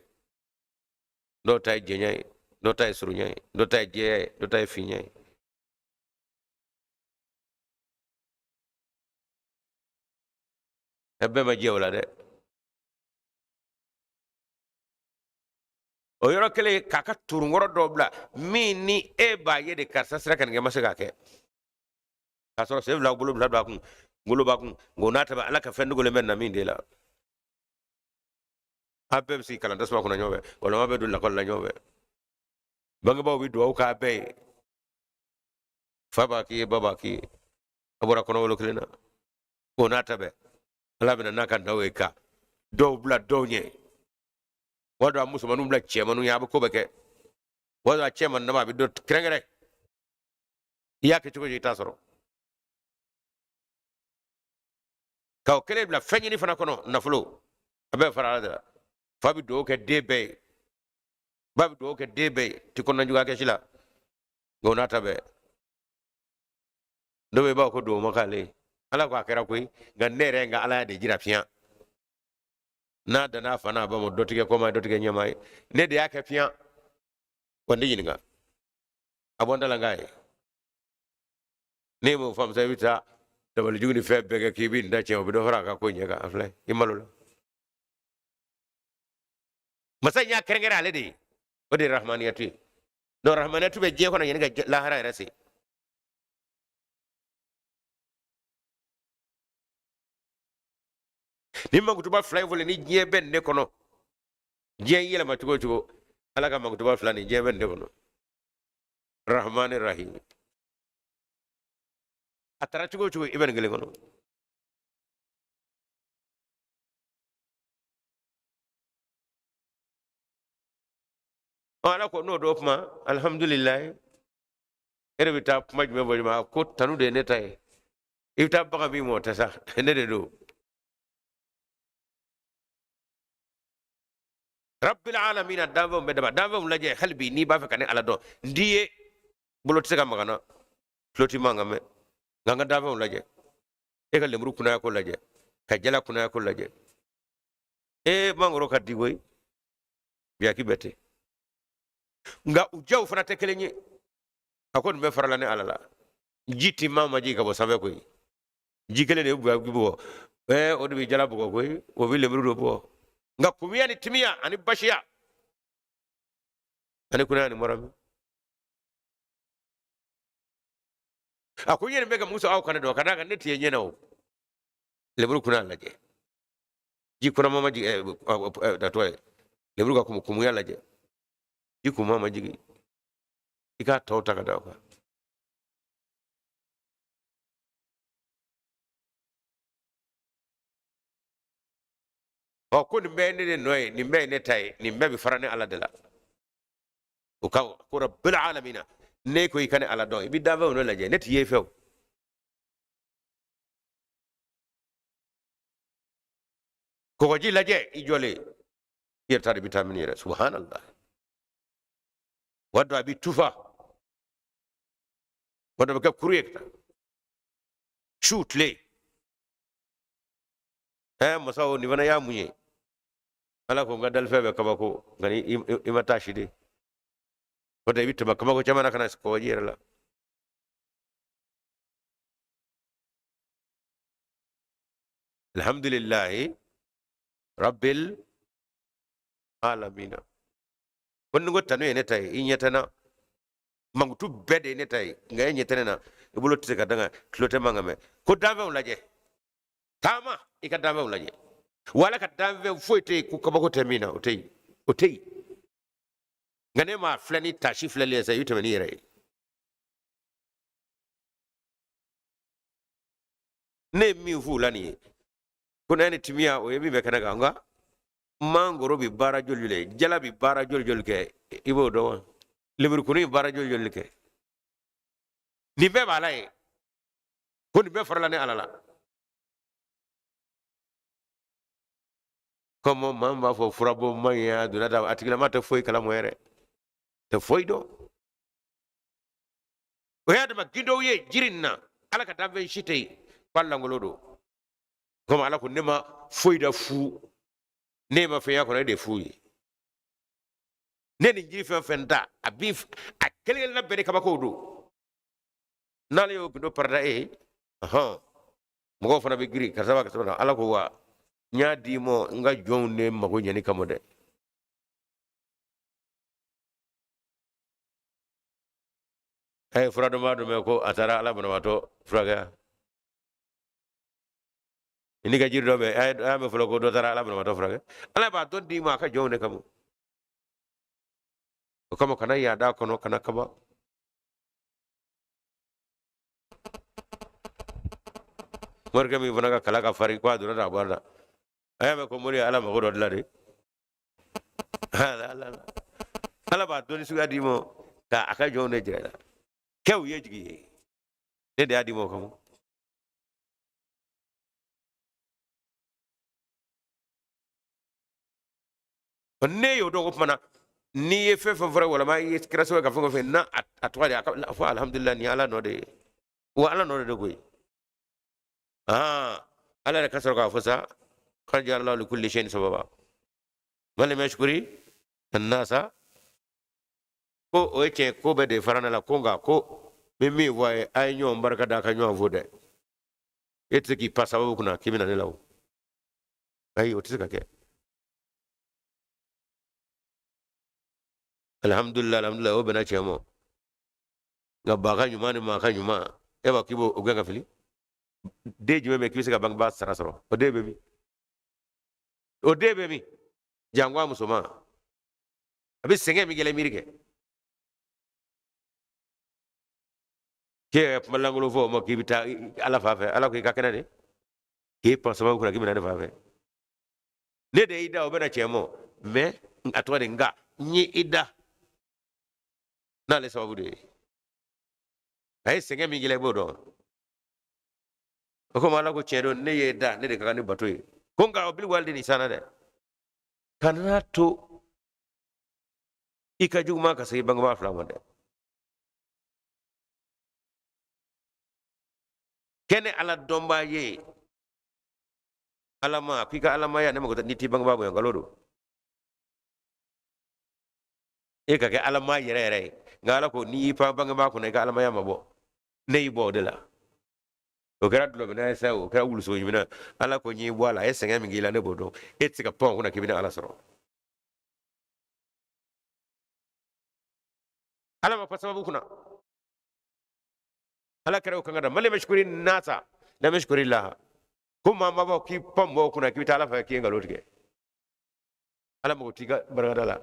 [SPEAKER 1] dɔw ta ye janya ye, dɔw ta ye surunya ye, dɔw ta ye jɛya ye, dɔw ta ye finya ye. Ɛ, bɛɛ ma jɛ o la dɛ. O yɔrɔ kelen k'a ka turunkɔrɔ dɔw bila min ni e b'a ye de karisa sera ka nin kɛ, ma se k'a kɛ, k'a sɔrɔ sen fila bolo fila b'a kun, ngolo b'a kun, nka o n'a ta bɛɛ Ala ka fɛn dogolen bɛ na min de la. A bɛɛ bɛ sigi kalan tasuma kɔnɔ ɲɔgɔn fɛ, walima bɛ don lakɔli la ɲɔgɔn fɛ, bangebaaw bɛ dugawu k'a bɛɛ ye, fa b'a k'i ye, ba b'a k'i ye, a bɔra kɔnɔwolo kelen na. O n'a ta bɛɛ Ala bɛna n'a ka naw ye ka dɔw bila dɔw ɲɛ, walima a musomaninw bila cɛmaninw ye, a bɛ ko bɛɛ kɛ, walima a cɛman nama a bɛ dɔ kɛrɛnkɛrɛn, i y'a kɛ cogo i t'a sɔrɔ. Ka o kelen bila fɛn ɲini fana kɔnɔ, nafolo, a bɛɛ fara Ala de la. Fa bɛ dugawu kɛ den bɛɛ ye, ba bɛ dugawu kɛ den bɛɛ ye, ti kɔnɔna juguya kɛ si la. Nka o n'a ta bɛɛ, dɔw bɛ b'a fɔ ko dugawu ma k'ale ye. Ala ko a kɛra koyi, nka ne yɛrɛ ye n ka Alaya de jira fiɲɛ n'a danna a fa n'a ba ma, dɔ tigɛ kɔma ye, dɔ tigɛ ɲɛma ye, ne de y'a kɛ fiɲɛ wa n tɛ ɲininka a bɔ n da la n k'a ye. Ne m'o faamu sa, i bɛ taa dabali jugu ni fɛn bɛɛ kɛ k'i bɛ nin da tiɲɛ, o bɛ dɔ fara a ka ko ɲɛ kan. A filɛ, i malo la. Masa in y'a kɛrɛnkɛrɛn ale de ye, o de ye rahmaniyatu ye. Donc rahmaniyatu bɛ diɲɛ kɔnɔ yanni ka lahara yɛrɛ se. Ni mankutuba fila in fɔlen ni diɲɛ bɛ nin de kɔnɔ, diɲɛ yɛlɛma cogo o cogo, Ala ka mankutuba fila nin, diɲɛ bɛ nin de kɔnɔ, rahmani rahim. A taara cogo o cogo, i bɛ nin kelen kɔnɔ. Ɔ, Ala ko n'o don kuma, alihamudulilayi, e de bɛ taa kuma jumɛn fɔ jumɛn ko tanu de ye ne ta ye, i bɛ taa baga min ma o tɛ sa, ne de don. Rabbil alamina, danfɛnw bɛɛ daba, danfɛnw lajɛ hali bi n'i b'a fɛ ka ne Ala dɔn, n t'i ye, bolo tɛ se ka maga n na, tulo tɛ mankan mɛn, nka n ka danfɛnw lajɛ, e ka lemuru kunaya ko lajɛ, ka jala kunaya ko lajɛ, ee mangoro ka di koyi, biyaki bɛɛ tɛ, nka u jaw fana tɛ kelen ye. A ko nin bɛɛ farala ne Ala la. Ji ti maa ma jigin ka bɔ sanfɛ koyi, ji kelen de bɛ biyaki bugɔ, ɛɛ o de bɛ jala bugɔ koyi, o bɛ lemuru de bugɔ, nka kumuya ni timiya ani basiya ani kunaya ni bɔra min? A ko n ye nin bɛɛ kɛ musa aw kana dɔn ka d'a kan ne t'i ye ɲɛ na. O lemuru kunaya lajɛ, ji kɔnɔma ma jigin, datɔ ye lemuru ka kumuya lajɛ, ji kuma ma jigin, i k'a tɔw ta ka da o kan. Ɔ, ko nin bɛɛ ye ne de nɔ ye, nin bɛɛ ye ne ta ye, nin bɛɛ bɛ fara ne Ala de la. O ka ko rabbil alamina, ne ko i ka ne Ala dɔn, i bɛ danfɛnw de lajɛ, ne t'i ye fɛ o. Kɔgɔji lajɛ i jɔlen, i yɛrɛ t'a dɔn i bɛ taa min yɛrɛ, subhanallah. Waati dɔ a bɛ tufa, waati dɔ bɛ kɛ kuru ye ka taa su tile. Ɛɛ masaw, nin fana y'a mun ye? Ala ko n ka dalifɛn bɛ kabako, nka ni i ma taa si de, o tɛ i bɛ tɛmɛ kabako caman na ka na kɔgɔji yɛrɛ la. Alhamdulillahi rabbil alamina. Ko ni ko tanu ye ne ta ye, i ɲɛ tɛ n na, mankutu bɛɛ de ye ne ta ye, nka e ɲɛ tɛ ne na, i bolo tɛ se ka danga, tulo tɛ mankan mɛn. Ko danfɛnw lajɛ, taama i ka danfɛnw lajɛ, wala ka danfɛn foyi tɛ yen ko kabako tɛ min na, o tɛ yen, o tɛ yen. Nka ne m'a filɛ ni taasi filɛli ye sa, i bɛ tɛmɛ n'i yɛrɛ ye. Ne ye min f'u la nin ye, ko n'a ni timiya o ye min bɛ kɛnɛ kan, nka mangoro bɛ baara joli joli, jala bɛ baara joli joli kɛ, i b'o dɔn wa? Lemurukumuni bɛ baara joli joli kɛ? Nin bɛɛ b'a la ye, ko nin bɛɛ farala ne Ala la. Komi maa min b'a fɔ furabɔ man ɲi, a donna ta, a tigilama tɛ foyi kalama yɛrɛ, tɛ foyi dɔn. O y'a dama gindow ye jiri nin na, Ala ka danfɛn si tɛ yen k'a lankolon don. Komi Ala ko ne ma foyi da fu, ne ma fɛn y'a kɔnɔ, e de ye fu ye. Ne nin jiri fɛn fɛn da, a bi a kelen kelenna bɛɛ ni kabakow don. N'ale y'o gindo parada e ye, ɔhɔn, mɔgɔw fana bɛ girin karisa b'a karisa b'a. Ala ko wa n y'a d'i ma n ka jɔnw de mago ɲɛni kama dɛ. A ye fura dɔnbaa dɔ mɛn ko a taara Ala banabaatɔ furakɛ. Ni ka jiri dɔ bɛ, a y'a mɛn fɔlɔ ko dɔ taara Ala banabaatɔ furakɛ. Ala b'a dɔn d'i ma a ka jɔnw de kama. O kama kana yaada kɔnɔ, kana kaba. Morikɛ min fana ka kala ka farin ko a donna da a bɔra da. A y'a mɛn ko mori ye Ala mago dɔ dilan de. Ala b'a dɔnni suguya d'i ma ka a ka jɔnw de jira i la. Kɛw ye jigi ye. Ne de y'a d'i ma o kama. Ne y'o dɔn o tuma na, n'i ye fɛn fɛn fɔra walama i ye kɛra sababu ye ka fɛn o fɛn n'a a tɔgɔ de a fɔ alihamudulila nin ye Ala nɔ de ye. Wa Ala nɔ de don koyi. Ala yɛrɛ ka sɔrɔ k'a fɔ sa, qad ja'ala Allahu li kulli shay'in sababa. Man lam yashkuri an-nasa, ko o ye tiɲɛ, ko bɛɛ de fara ne la, ko nka ko n bɛ min fɔ a ye, a ye ɲɔgɔn barika da, a ka ɲɔgɔn fo dɛ. E tɛ se k'i pan sababu kunna k'i bɛ na ne la o. Ayi, o tɛ se ka kɛ. Alhamdulillah, alhamdulillah, o bɛnna tiɲɛ ma. Nka ba ka ɲuman ni maa ka ɲuman, e b'a k'i b'o gɛn ka fili. Den jumɛn bɛ k'i bɛ se ka bangebaa sara sɔrɔ? O den bɛ min? O den bɛ min? Janko a musoman. A bɛ sɛgɛn min kɛ miiri kɛ. K'e yɛrɛ kuma lankolon fɔ o ma k'i bɛ taa Ala fan fɛ. Ala ko i ka kɛnɛ de. K'e pan sababu kunna k'i bɛ na ne fan fɛ. Ne de y'i da, o bɛna cɛ ma. Mais a tɔgɔ de nka n ye i da n'ale sababu de ye. A ye sɛgɛn min k'i la i b'o dɔn. O komi Ala ko tiɲɛ don, ne y'e da, ne de ka kan ni bato ye. Ko nka o bil walidayni ihsana dɛ. Kana to i ka juguman ka se i bangebaa fila ma dɛ. Kɛ ne Ala dɔnbaa ye. Ala ma k'i ka alamaya ne mago tɛ n'i t'i bangebaa bonya, nkalon don. E ka kɛ alama yɛrɛ yɛrɛ ye. Nka Ala ko n'i y'i pan bangebaa kunna i ka alamaya ma bɔ. Ne y'i bɔ o de la. O kɛra dulɔminna ye sa, o kɛra wulusogo ɲiminna. Ala ko n y'i bɔ a la, a ye sɛgɛn min k'i la ne b'o dɔn. E tɛ se ka pan o kunna k'i bɛna Ala sɔrɔ. Ala ma pan sababu kunna. Ala kɛra o kan ka da. Man lam yashkuri nasa lam yashkuri laha. Ko maa ma bɔ k'i pan mɔgɔw kunna k'i bɛ taa Ala fɛ k'i ye nkalon tigɛ. Ala mago t'i ka barikada la.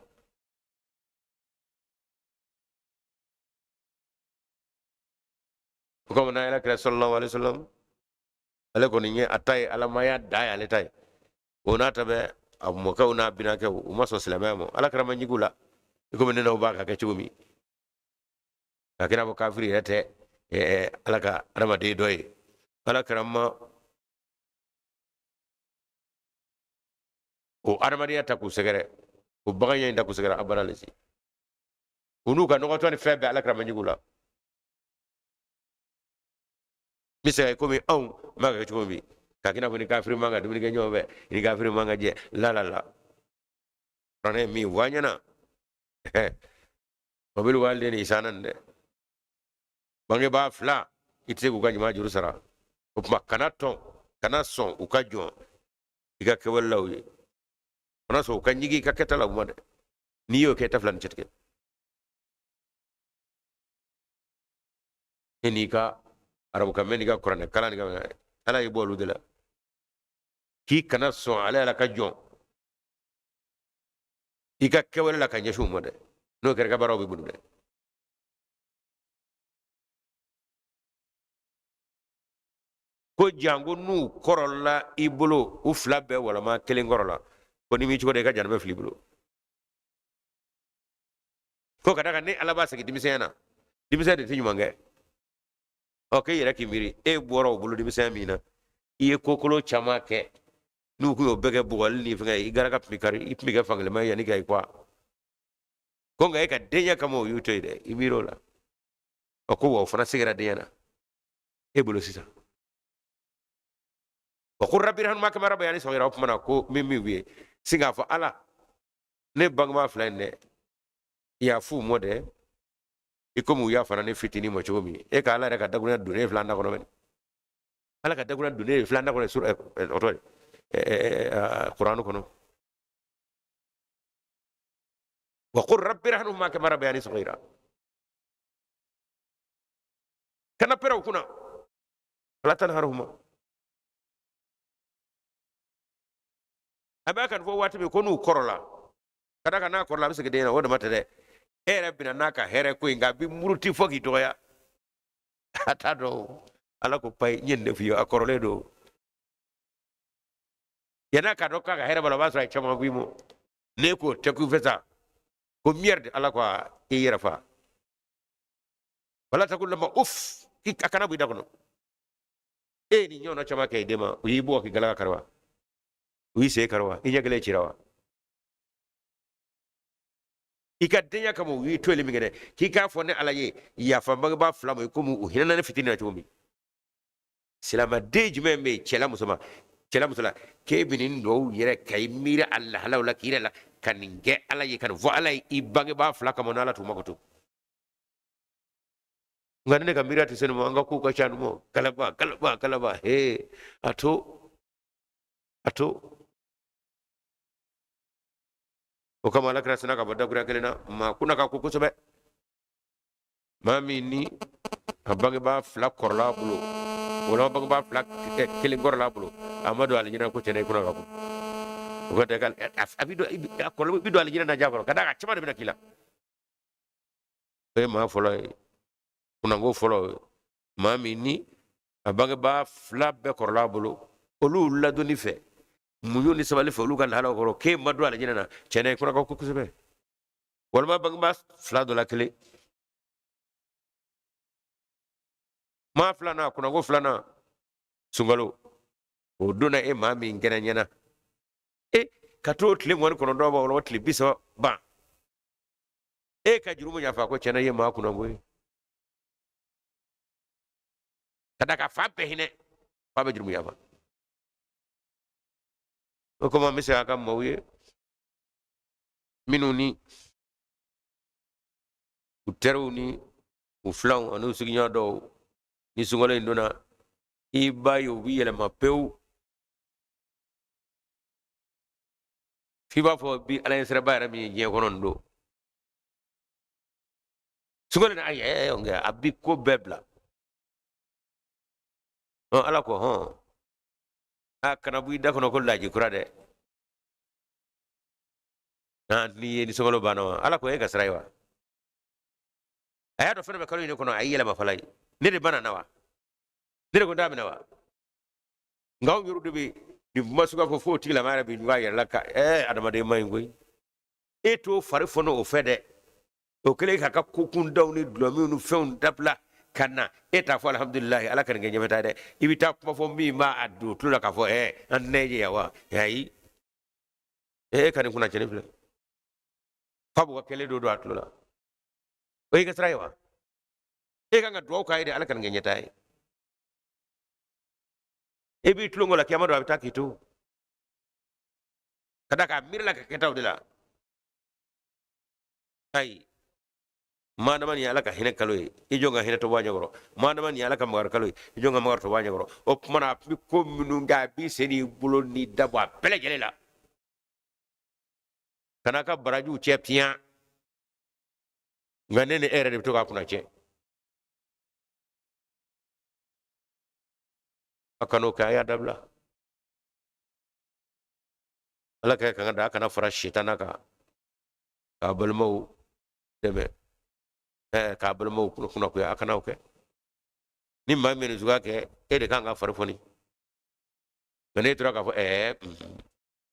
[SPEAKER 1] O kama n'a yɛrɛ kira sallallahu alaihi wasallam, ale kɔni ye a ta ye alamaya da ye ale ta ye. O n'a ta bɛɛ a mɔkɛw n'a binakɛw u ma sɔn silamɛya ma. Ala kira ma ɲigin u la i komi ne n'aw b'a ka kɛ cogo min. Ka kɛ i n'a fɔ kafiri yɛrɛ tɛ Ala ka adamaden dɔ ye. Ala kira ma o adamadenya ta k'u sɛgɛrɛ, o baganya in ta k'u sɛgɛrɛ abada lesi. U n'u ka nɔgɔtɔ ni fɛn bɛɛ Ala kira ma ɲigin u la. N bɛ se ka komi anw b'a kɛ cogo min, ka kɛ i n'a fɔ ni kafiri man ka dumuni kɛ ɲɔgɔn fɛ, ni kafiri man ka jɛ, la la la. Kuranɛ ye min fɔ an ɲɛna, wa bil walidayni ihsanan dɛ. Bangebaa fila, i tɛ se k'u ka ɲuman juru sara. O tuma kana tɔn, kana sɔn u ka jɔn i ka kɛwale la u ye. Kana sɔn u ka ɲigin i ka kɛta la u ma dɛ. N'i y'o kɛ, i ta fila ni cɛtigɛ. E n'i ka arabukan mɛn n'i ka kuranɛ kalan n'i ka Ala y'i bɔ olu de la. K'i kana sɔn ale Ala ka jɔn i ka kɛwale la ka ɲɛsin u ma dɛ. N'o kɛra i ka baaraw bɛ bolo dɛ. Ko janko n'u kɔrɔla i bolo, u fila bɛɛ walama kelen kɔrɔla, ko n'i m'i cogo dɔn i ka janaba fili i bolo. Ko ka d'a kan ne Ala b'a segin denmisɛnya na, denmisɛnya de tɛ ɲuman kɛ. Ɔ k'e yɛrɛ k'i miiri, e bɔra o bolo denmisɛnya min na, i ye ko kolon caman kɛ, n'u kun y'o bɛɛ kɛ bugɔli ni fɛngɛ ye, i garaka tun bɛ kari, i tun bɛ kɛ fankelenma ye yanni ka i kuwa. Ko nka e ka denya kama o y'u to yen dɛ, i miiri o la. A ko wa o fana segira denya na e bolo sisan. Wa qul rabbi irhamhuma kama rabbayani saghira. O tuma na ko min min ye sin k'a fɔ Ala, ne bangebaa fila in dɛ, yaf'u mɔ dɛ, i komi u yafara ne fitinin ma cogo min. E ka Ala yɛrɛ ka dakurunya donnen filɛ an da kɔnɔ mɛnɛ. Ala ka dakurunya donnen filɛ an da kɔnɔ sur o tɔgɔ Kuranu kɔnɔ. Wa qul rabbi irhamhuma kama rabbayani saghira. Kana pɛrɛn u kunna, wala tanharhuma. A b'a kan fɔ waati min ko n'u kɔrɔla, ka d'a kan n'a kɔrɔla a bɛ segin den na, o dama tɛ dɛ, e yɛrɛ bɛna n'a ka hɛrɛ ko in nka a bɛ muruti fɔ k'i dɔgɔya. A t'a dɔn. Ala ko payi, n ye nin de f'i ye, a kɔrɔlen don. Yann'a k'a dɔn k'a ka hɛrɛ b'a la, o b'a sɔrɔ a ye caman f'i ma. N'e k'o tɛ k'u fɛ sa, ko merde, Ala ko a i yɛrɛ fa. Wala taqul lahuma uff, k'i a kana bɔ i da kɔnɔ. E ye nin ɲɔgɔnna caman kɛ i den ma, u y'i bugɔ k'i galaka kari wa? U y'i sen kari wa? I ɲɛ kelen cira wa? I ka denya kama u y'i to min kɛ dɛ, k'i k'a fɔ ne Ala ye yafa bangebaa fila ma i komi u hinɛna ne fitinin na cogo min. Silamɛden jumɛn bɛ yen, cɛ la muso ma, cɛ la muso la, k'e bɛ nin duwawu yɛrɛ ka i miiri a lahalaw la k'i yɛrɛ la ka nin kɛ Ala ye, ka nin fɔ Ala ye i bangebaa fila kama, n'Ala t'u makoto. Nka ni ne ka miiriya tɛ se nin ma, an ka kow ka ca nin ma, galaba galaba galaba, hee, a to, a to. O kama Ala kira sinna ka bɔ dakuruya kelen na, maa kunna ka ko kosɛbɛ, maa min ni a bangebaa fila kɔrɔla a bolo, walima bangebaa fila kelen kɔrɔla a bolo, a ma don alijinɛ ko tiɲɛna i kunna ka ko. O ka tɛ a bɛ don, a kɔrɔ bɛ don alijinɛ na diya kɔrɔ, ka d'a kan caman de bɛna k'i la. O ye maa fɔlɔ ye, kunnango fɔlɔ ye, maa min ni a bangebaa fila bɛɛ kɔrɔla a bolo, olu ladonni fɛ, muɲu ni sabali fɛ, olu ka lahalaw kɔrɔ, k'e ma don alijinɛ na, tiɲɛna i kunna ka ko kosɛbɛ. Walima bangebaa fila dɔ la kelen. Maa filanan, kunnango filanan, sunkalo o donna e maa min kɛnɛ ɲɛna, e ka t'o tile 29 ban walima tile 30 ban, e ka jurumu yafa, ko tiɲɛna i ye maa kunnango ye, ka da ka fa bɛɛ hinɛ, fa bɛ jurumu yafa. O kama an bɛ segin a kan maaw ye minnu ni u teriw ni u filanw ani u sigiɲɔgɔn dɔw, ni sunkalo in donna, i b'a ye u bɛ yɛlɛma pewu, f'i b'a fɔ bi ala ɲɛsiraba yɛrɛ min ye diɲɛ kɔnɔ nin don. Sunkalo in, ayi, ayi, ayi, a bi ko bɛɛ bila. Ala ko hɔn, a kana bɔ i da kɔnɔ ko laji kura dɛ. N'i ye ni sunkalo banna wa, Ala ko e ka sira ye wa? A y'a dɔn fɛn dɔ bɛ kalo in kɔnɔ, a y'i yɛlɛma fala ye. Ne de banna na wa? Ne de ko n t'a minɛ wa? Nka anw yɛrɛ de bɛ nin kuma suguya fɔ f'o tigilama yɛrɛ bɛ ɲugun a yɛrɛ la ka adamaden man ɲi koyi. E t'o fari fɔnɔ o fɛ dɛ. O kɛlen k'a ka ko kundaw ni dulɔminw ni fɛnw dabila ka na, e t'a fɔ alihamudulilayi Ala ka nin kɛ ɲɛfɛta ye dɛ. I bɛ taa kuma fɔ min b'a don tulo la k'a fɔ an tɛna e ye yan wa? Ayi, e ka nin kunna cɛnni filɛ. F'a b'u ka kɛlen dɔ don a tulo la. O y'i ka sira ye wa? E kan ka dugawu k'a ye de, Ala ka nin kɛ ɲɛtaa ye. E b'i tulon k'o la, kiyama don a bɛ taa k'i to. Ka d'a kan a miirila ka kɛtaw de la. Ayi, maadama nin ye Ala ka hinɛ kalo ye, i jɔn ka hinɛ tɔ bɔ a ɲɛkɔrɔ. Maadama nin ye Ala ka makari kalo ye, i jɔn ka makari tɔ bɔ a ɲɛkɔrɔ. O tuma na a bɛ ko minnu kɛ, a b'i sen n'i bolo n'i da bɔ a bɛɛ lajɛlen la. Kana ka barajiw cɛ piyan. Nka ne ni e yɛrɛ de bɛ to k'a kunna tiɲɛ. A kan'o kɛ, a y'a dabila. Ala ka kan ka da, a kana fara sitana kan k'a balimaw dɛmɛ, k'a balimaw kunnagoya, a kana o kɛ. Ni maa min ye nin suguya kɛ, e de kan ka fari foni. Nka n'e tora k'a fɔ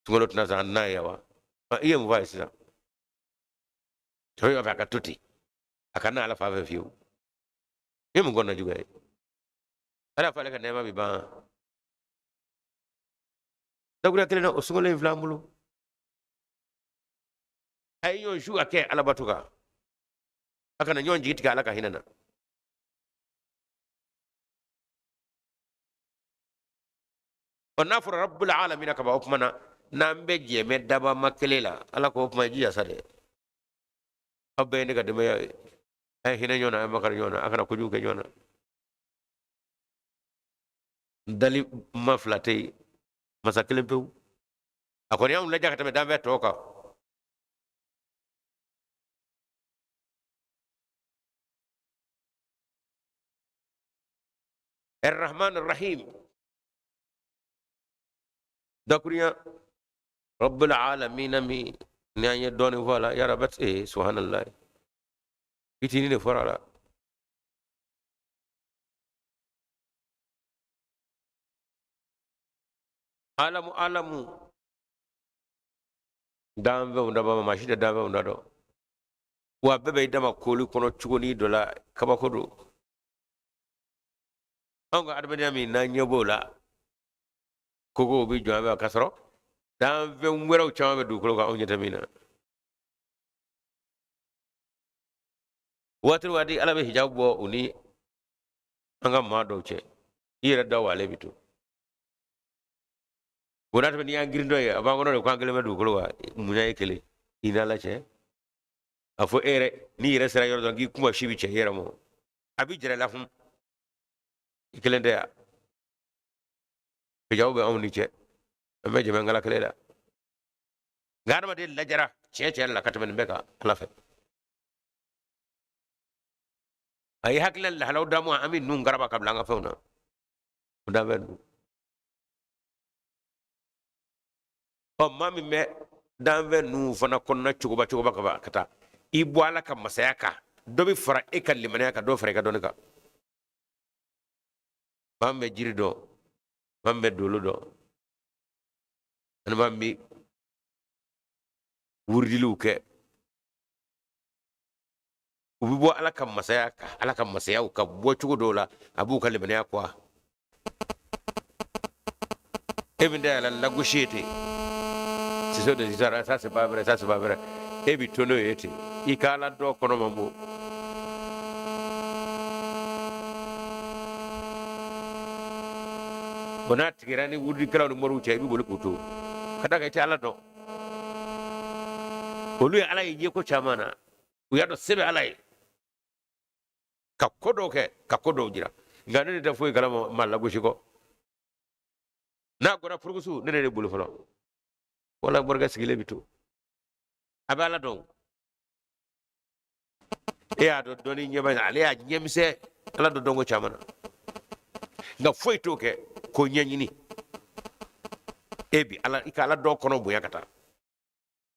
[SPEAKER 1] sunkalo tɛna sa an n'a ye wa? I ye mun fɔ a ye sisan? Cɛw b'a fɛ a ka to ten, a kana Ala fa fɛ fiyewu. I ye mun kɔnɔna juguya ye? Ala fɔ ale ka nɛɛma bɛ ban. Dakuruya kelen na, o sunkalo in filɛ an bolo. A ye ɲɔgɔn su ka kɛ alabato kan, a kana ɲɔgɔn jigi tigɛ Ala ka hinɛ na. Ɔ n'a fɔra rabbul alamina kaban, o tuma na n'an bɛɛ jɛ bɛ dabama kelen la, Ala ko o tuma i jija sa dɛ, aw bɛɛ ye ne ka denbaya ye, a ye hinɛ ɲɔgɔn na, a ye makari ɲɔgɔn na, a kana kojugu kɛ ɲɔgɔn na. Dali ma fila tɛ yen, masa kelen pewu. A kɔni y'anw lajɛ ka tɛmɛ danfɛn tɔw kan. Ar-Rahman Ar-Rahim, dakurunya Rabbul Alamin min ni an ye dɔɔnin fɔ a la, yara bɛ ee subhanallah, fitinin de fɔra a la. Alamu alamu danfɛnw dabama, maa si tɛ danfɛnw da dɔn, wa bɛɛ bɛ i dama kooli kɔnɔ cogo ni dɔ la, kabako don. Anw ka adamadenya min n'an ɲɛ b'o la, kogow bɛ jɔ an fɛ, k'a sɔrɔ danfɛn wɛrɛw caman bɛ dugukolo kan anw ɲɛ tɛ min na. Waati o waati Ala bɛ hijabu bɔ u ni an ka maa dɔw cɛ, i yɛrɛ da walen bɛ to. O n'a tɛmɛ n'i y'an girintɔ ye, a b'an kɔnɔ de ko an kelen bɛ dugukolo kan, munya ye kelen i n'Ala cɛ. A fɔ e yɛrɛ n'i yɛrɛ sera yɔrɔ dɔrɔn k'i kuma si bɛ cɛ i yɛrɛ ma, a b'i jɛrɛ la hun, i kelen tɛ yan. Hijabu bɛ anw ni cɛ, an bɛ jɛmɛ kala kelen la. Nka adamaden lajara tiɲɛ tiɲɛ la ka tɛmɛ nin bɛɛ kan Ala fɛ. A ye hakilila lahalaw d'an ma, an bɛ ninnu garaba ka bila an ka fɛnw na, o danfɛn ninnu. Ɔ maa min bɛ danfɛn ninnu fana kɔnɔna cogoba cogoba ka ban ka taa i bɔ Ala ka masaya kan, dɔ bɛ fara e ka limaniya kan, dɔ bɛ fara i ka dɔnni kan. Maa min bɛ jiri dɔn, maa min bɛ dolo dɔn, ani maa min bɛ wurudiliw kɛ, u bɛ bɔ Ala ka masaya kan, Ala ka masayaw ka bɔ cogo dɔw la, a b'u ka limaniya kuwa. E min tɛ ala lagosi ye ten, ce sont des histoires, ça c'est pas vrai, ça c'est pas vrai, e bi to n'o ye ten, i ka Ala dɔn kɔnɔ man bon. Bon, n'a tigɛra ni wurudikɛlaw ni moriw cɛ, i bɛ boli k'u to ka da kan i tɛ Ala dɔn. Olu ye Ala ye ɲɛko caman na, u y'a dɔn se bɛ Ala ye ka ko dɔw kɛ, ka ko dɔw jira. Nka ne de tɛ foyi kalama maa lagosi kɔ. N'a gɔnna furukusu, ne de bolo fɔlɔ, wala morikɛ sigilen bɛ to, a bɛ Ala dɔn. E y'a dɔn dɔnni ɲɛba, ale y'a ɲɛmisɛn Ala dɔn dɔnko caman na, nka foyi t'o kɛ k'o ɲɛɲini. E bi ala i ka Ala dɔn kɔnɔ bonya ka taa,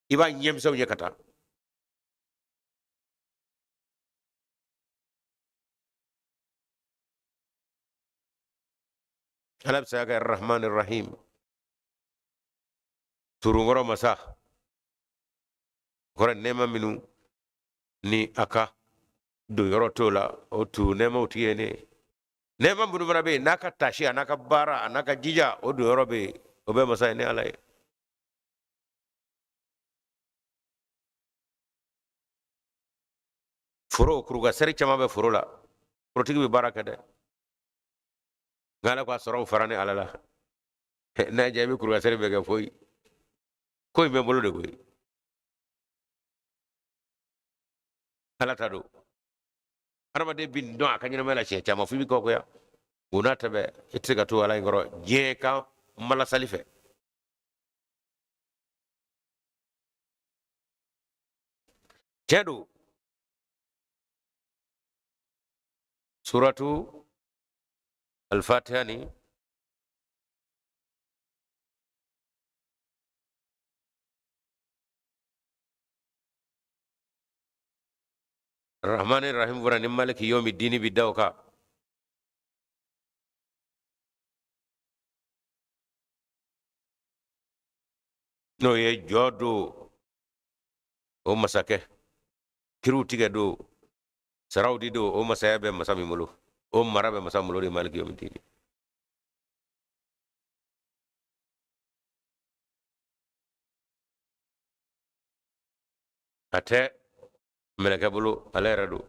[SPEAKER 1] i b'a ɲɛmisɛnw ye ka taa. Ala bɛ se ka kɛ Rahman Rahim, turunkɔrɔ masa kɔrɔ, nɛɛma minnu ni a ka don yɔrɔ t'o la, o turu nɛɛmaw tigi ye ne ye. Nɛɛma minnu fana bɛ yen n'a ka tasi, a n'a ka baara, a n'a ka jija, o don yɔrɔ bɛ yen, o bɛ masa ye ne Ala ye. Foro kuruka seri caman bɛ foro la, forotigi bɛ baara kɛ dɛ, nka Ala k'a sɔrɔ fara ni Ala la n'a diya i bɛ kuruka seri bɛɛ kɛ foyi ko in bɛ n bolo de koyi. Ala ta don. Adamaden bi dɔn a ka ɲɛnamaya la siɲɛ caman fo i bɛ kabakoya. O n'a ta bɛɛ, i tɛ se ka to Ala in kɔrɔ diɲɛ kan malasali fɛ. Tiɲɛ don, suratu alfatiha ni rahmani rahim fɔra ni maliki yomi dini bi da o kan. N'o ye jɔ don, o masakɛ kiriw tigɛ don, saraw di don, o masaya bɛ masa min bolo, o mara bɛ masa bolo de, maliki yomi dini. A tɛ mɛlɛkɛ bolo, ale yɛrɛ don.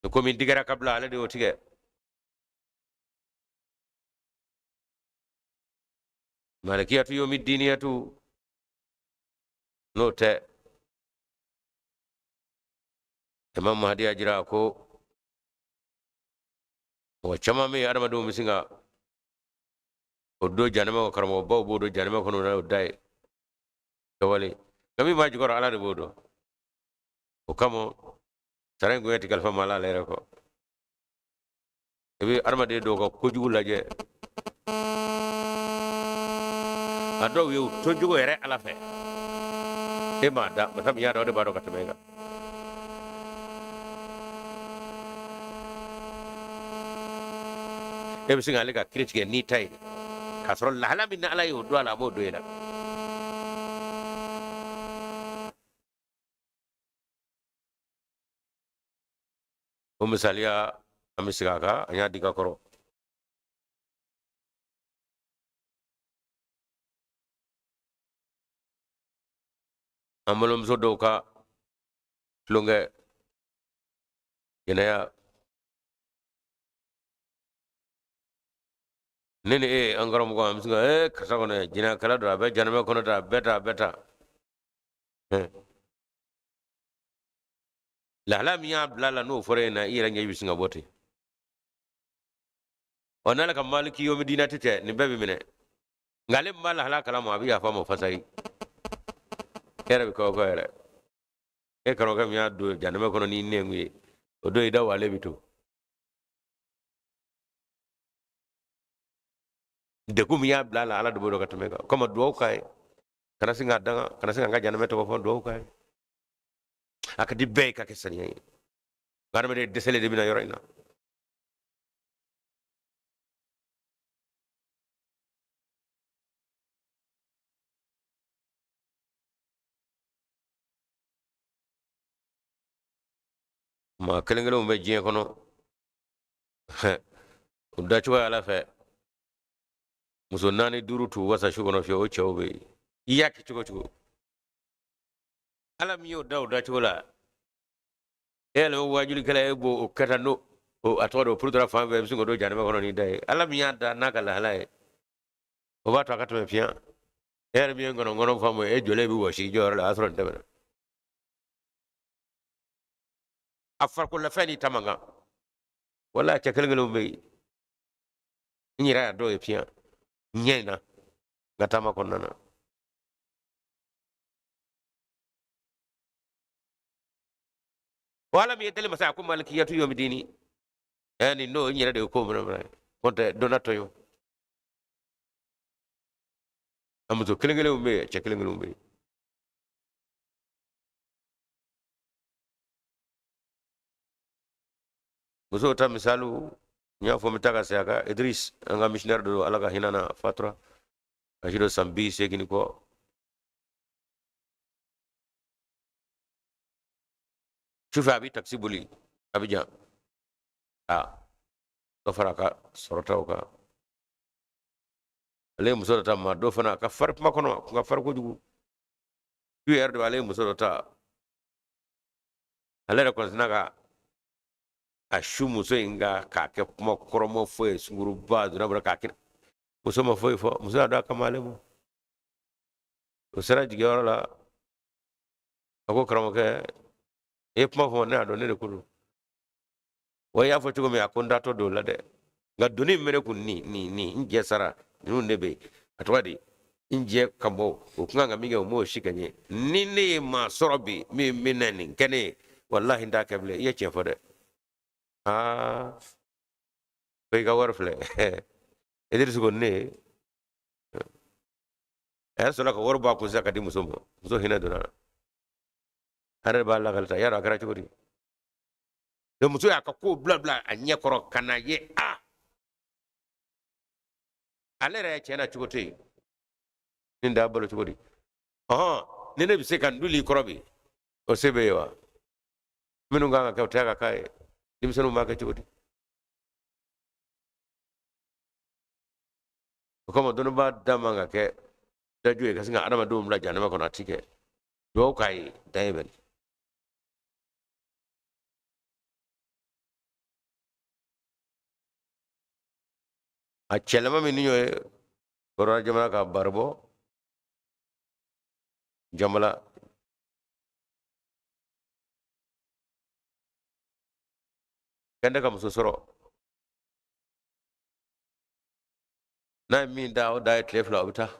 [SPEAKER 1] Ni ko min tigɛra ka bila, ale de y'o tigɛ. Malikiyatu yomi diniyatu n'o tɛ. Imam Mahdi y'a jira ko mɔgɔ caman bɛ yen, adamadenw bɛ sin ka o don janɛmɛ kɔnɔ, karamɔgɔbaw b'o don janɛmɛ kɔnɔ n'o da ye kɛwale. Nka min b'a jukɔrɔ, Ala de b'o dɔn. O kama sara in gonya tɛ kalifa maa la ale yɛrɛ kɔ. I bɛ adamaden dɔw ka kojugu lajɛ, a dɔw ye u tocogo yɛrɛ Ala fɛ, e m'a da, masa min y'a da o de b'a dɔn ka tɛmɛ e kan. E bɛ se k'ale ka kiri tigɛ n'i ta ye, k'a sɔrɔ lahala min na Ala y'o don a la, a m'o don e la. O misaliya, an bɛ segin a kan, an y'a di ka kɔrɔ. An balimamuso dɔw ka tulonkɛ jɛnɛya, ne ni e, an karamɔgɔ, an bɛ se ka karisa kɔnɔ jɛnɛyakɛla don, a bɛ janɛmɛ kɔnɔ tan, a bɛɛ tan, a bɛɛ tan. Lahala min y'a bila la, n'o fɔra e na, i yɛrɛ ɲɛ bɛ sin ka bɔ ten. Ɔ, n'ale ka maliki yomi dinati tɛ, nin bɛɛ bɛ minɛ. Nka ale min b'a lahala kalama, a bɛ yafa ma fasayi. E yɛrɛ bɛ kabako yɛrɛ. E karamɔgɔkɛ min y'a don janɛmɛ kɔnɔ n'i nɛnku ye, o don i da walen bɛ to. Degun min y'a bila a la, Ala de b'o dɔn ka tɛmɛ e kan. O kama duwawu k'a ye, kana sin k'a danga, kana sin k'an ka janɛmɛ tɔgɔ fɔ, duwawu k'a ye. A ka di bɛɛ ye ka kɛ saniya ye, nka adamaden dɛsɛlen de bɛna yɔrɔ in na. Maa kelen kelenw bɛ diɲɛ kɔnɔ, u dacogo ye Ala fɛ, muso naani duuru t'u wasa su kɔnɔ fiyewu. O cɛw bɛ yen, i y'a kɛ cogo cogo, Ala min y'o da o dacogo la, e yɛrɛ bɛ waajulikɛla, e b'o o kɛta n'o a tɔgɔ don porotora fan fɛ, i bɛ sin k'o don janɛmɛ kɔnɔ n'i da ye. Ala min y'a da n'a ka lahala ye, o b'a to a ka tɛmɛ fiɲɛ. E yɛrɛ min ye ngɔnɔngɔnɔ faamu, e jɔlen bɛ wɔsi i jɔyɔrɔ la, o y'a sɔrɔ nin tɛmɛna. A farikololafɛn n'i ta man kan. Wala cɛ kelen kelenw bɛ yen, n yɛrɛ y'a dɔw ye fiɲɛ ɲɛ in na n ka taama kɔnɔna na. O Ala min ye dali masa, a ko malikiyatu yomi dini, ɛ nin n'o n yɛrɛ de ye ko minɛ minɛ kɔntɛ donna tɔɲɔ. A muso kelen kelenw bɛ yen, cɛ kelen kelenw bɛ yen. Musow ta misaliw, n y'a fɔ, n bɛ taa ka segin a kan. Idris, an ka missionnaire dɔ don, Ala ka hinɛ na, fatura a si don san 80 ni kɔ. Sufɛ a bɛ takisi boli Abijan, a dɔ fara a ka sɔrɔtaw kan. Ale ye muso dɔ ta, maa dɔ fana a ka fari kuma kɔnɔ, a kun ka fari kojugu. Su yɛrɛ de ale ye muso dɔ ta, ale yɛrɛ kɔni sina ka a su muso in kan k'a kɛ kuma kɔrɔmɔ fɔ ye, sunguruba donna bɔra k'a kɛ. Muso ma foyi fɔ, muso y'a dɔn a kama ale ma. O sera jigiyɔrɔ la, a ko karamɔgɔkɛ, i ye kuma fɔ, ne y'a dɔn ne de ko don wa. I y'a fɔ cogo min, a ko n datɔ don o la dɛ, nka doni min bɛ ne kun ni ni ni n jɛ sara ninnu de bɛ yen, a tɔgɔ di n jɛ ka bɔ, o kun kan ka min kɛ, o m'o si kɛ n ye. Ni ne ye maa sɔrɔ bi min bɛ na nin kɛ ne ye, walahi n t'a kɛ bilen. I ye tiɲɛ fɔ dɛ. Aa, ko i ka wari filɛ. Idrisi ko ne ye, a yɛrɛ sɔrɔla ka wari bɔ a kun sisan ka di muso ma. Muso hinɛ donna a la, a yɛrɛ b'a lakali ta, y'a dɔn a kɛra cogo di. Muso y'a ka kow bila bila a ɲɛ kɔrɔ ka na ye, a ale yɛrɛ tiɲɛ na cogo tɛ yen, nin da balo cogo di? Ɔhɔn, ni ne bɛ se ka n duli i kɔrɔ bi, o se bɛ yen wa? Minnu kan ka kɛ, o tɛ ka k'a ye. Denmisɛnninw b'a kɛ cogo di? O kama dɔnnibaa da man ka kɛ daju ye ka sin ka adamadenw bila jahanama kɔnɔ, a ti kɛ. Dugawu k'a ye dan ye bɛn. A cɛlama min ni ɲɔ ye. Kɔrɔ jamana ka baribɔ jamana kɛndɛ ka muso sɔrɔ n'a ye min da o da ye tile 2 o bɛ taa.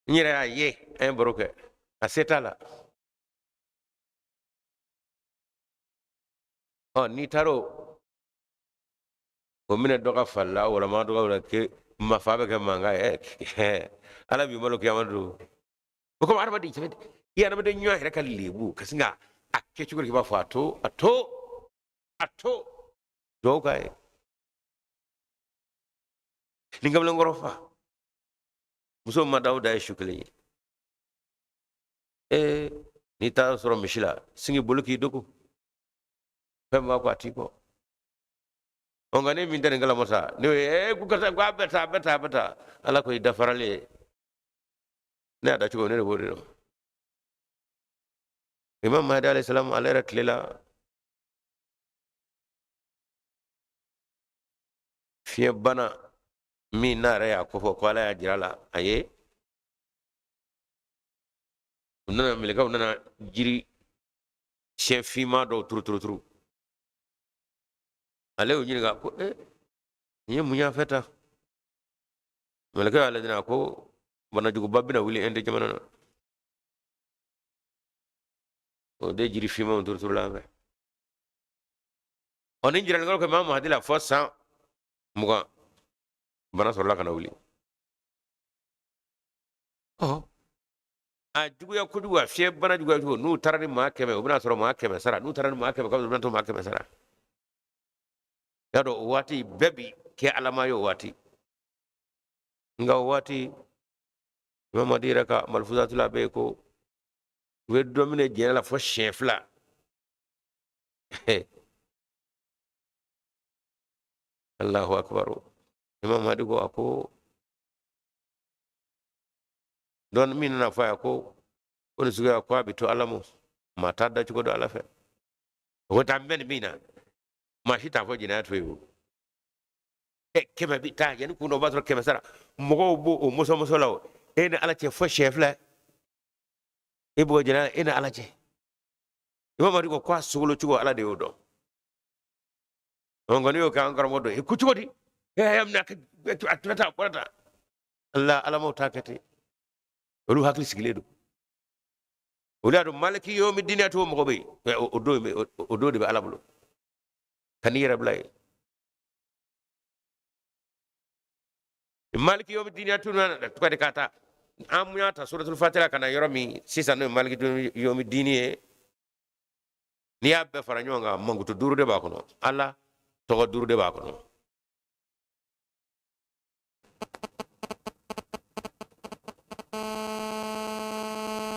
[SPEAKER 1] N yɛrɛ y'a ye, an ye baro kɛ, a se t'a la. Ɔ n'i taara o minɛ dɔ ka fali la walama dɔ ka wala ke mafa bɛ kɛ mankan ye, ala b'i malo kiyama don. O komi adamaden cɛ i adamaden ɲɔgɔn yɛrɛ ka lebu ka sin ka a kɛ cogo di k'i b'a fɔ a to a to a to dɔw ka ye ni kamalenkɔrɔ fa muso ma da o da ye su kelen ye. Ee n'i taara sɔrɔ misi la singi bolo k'i dogo fɛn b'a kɔ a t'i kɔ. Ɔ nka ne min tɛ nin kalama sa ne ye ee ko karisa ko a bɛ taa a bɛ taa a bɛ taa ala ko i dafaralen ye ne y'a da cogo ne de b'o de dɔn. Imam Mahdi alayhi salam ale yɛrɛ tile la fiɲɛbana min n'a yɛrɛ y'a kofɔ ko ala y'a jira a la a ye u nana mɛlɛkɛw nana jiri siɲɛ finman dɔw turu turu turu. Ale y'u ɲininka ko e nin ye mun y'a fɛ tan? Mɛlɛkɛ y'ale ɲininka ko banajuguba bɛna wuli Inde jamana na, o de jiri finmanw turu turula an fɛ. Ɔ ni jiralikɛlaw kɛ Imam Mahdi la fɔ san 20 bana sɔrɔla ka na wuli. Ɔ a juguya kojugu a fiɲɛ bana juguya kojugu n'u taara ni maa 100 u bɛna sɔrɔ maa 100 sara, n'u taara ni maa 100 u bɛna to maa 100 sara. Y'a dɔn o waati bɛɛ bi kɛ alama ye o waati. Nka o waati Imam Mahdi yɛrɛ ka malifuzatu la bɛ yen ko u bɛ dɔ minɛ jɛnɛ la fo siɲɛ 2. Allahu akbar. Imam Mahdi ko a ko dɔn min nana fɔ a ye ko o nin suguya ko a bɛ to ala ma maa t'a da cogo dɔn ala fɛ. O ko taa n bɛ nin min na maa si t'a fɔ jɛnɛya to yen o. 100 bi taa yanni kun dɔ o b'a sɔrɔ 100 sara mɔgɔw b'o o mɔsɔmɔsɔ la o e ni ala cɛ fo siɲɛ 2 e b'o jɛnɛya e ni ala cɛ. Imam Mahdi ko k'a sogolo cogo ala de y'o dɔn. Nka n'i y'o kɛ an karamɔgɔ dɔ ye ko cogo di? E y'a minɛ a tora tan a bɔra tan. Ala alamaw t'a kɛ ten. Olu hakili sigilen don. Olu y'a dɔn maliki yomi dini to mɔgɔ bɛ yen o don de bɛ ala bolo. Ka n'i yɛrɛ bila yen. Maliki yomi dini to na tɔgɔ de ka taa an mun y'a ta suratul fatiha ka na yɔrɔ min sisan n'o ye maliki yomi dini ye. N'i y'a bɛɛ fara ɲɔgɔn kan mankutu 5 de b'a kɔnɔ. Ala tɔgɔ 5 de b'a kɔnɔ.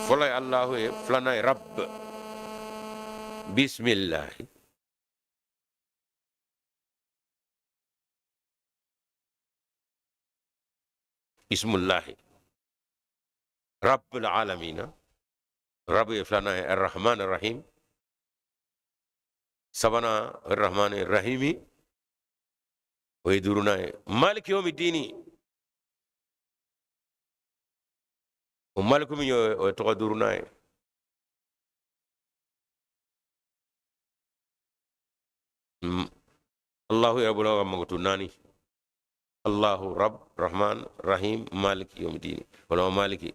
[SPEAKER 1] Fɔlɔ ye Alahu ye, filanan ye Rabb. Bisimilahi. Ismullahi. Rabbul alamina. Rabb ye filanan ye, Arrahman Arrahim. Sabanan Arrahman Arrahimi. O ye duurunan ye. Maliki yomi dini. O maliku min ye o ye tɔgɔ duurunan ye. Allahu yɛrɛ bolo ka mankutu 4. Allahu Rabb Rahman Rahim Maliki yomi dini. Walama Maliki.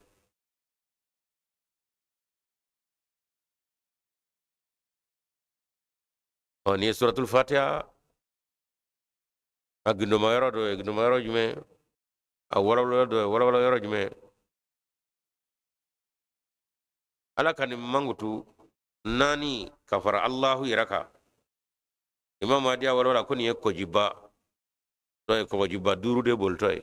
[SPEAKER 1] Ɔ nin ye suratul Fatiha a gindoma yɔrɔ dɔ ye, gindoma yɔrɔ jumɛn? A walawala yɔrɔ dɔ ye, walawala yɔrɔ jumɛn? Ala ka nin mankutu 4 ka fara Allahu yɛrɛ kan. Imam Mahdi y'a walawala ko nin ye kɔjiba dɔ ye, kɔgɔjiba 5 de bolitɔ ye.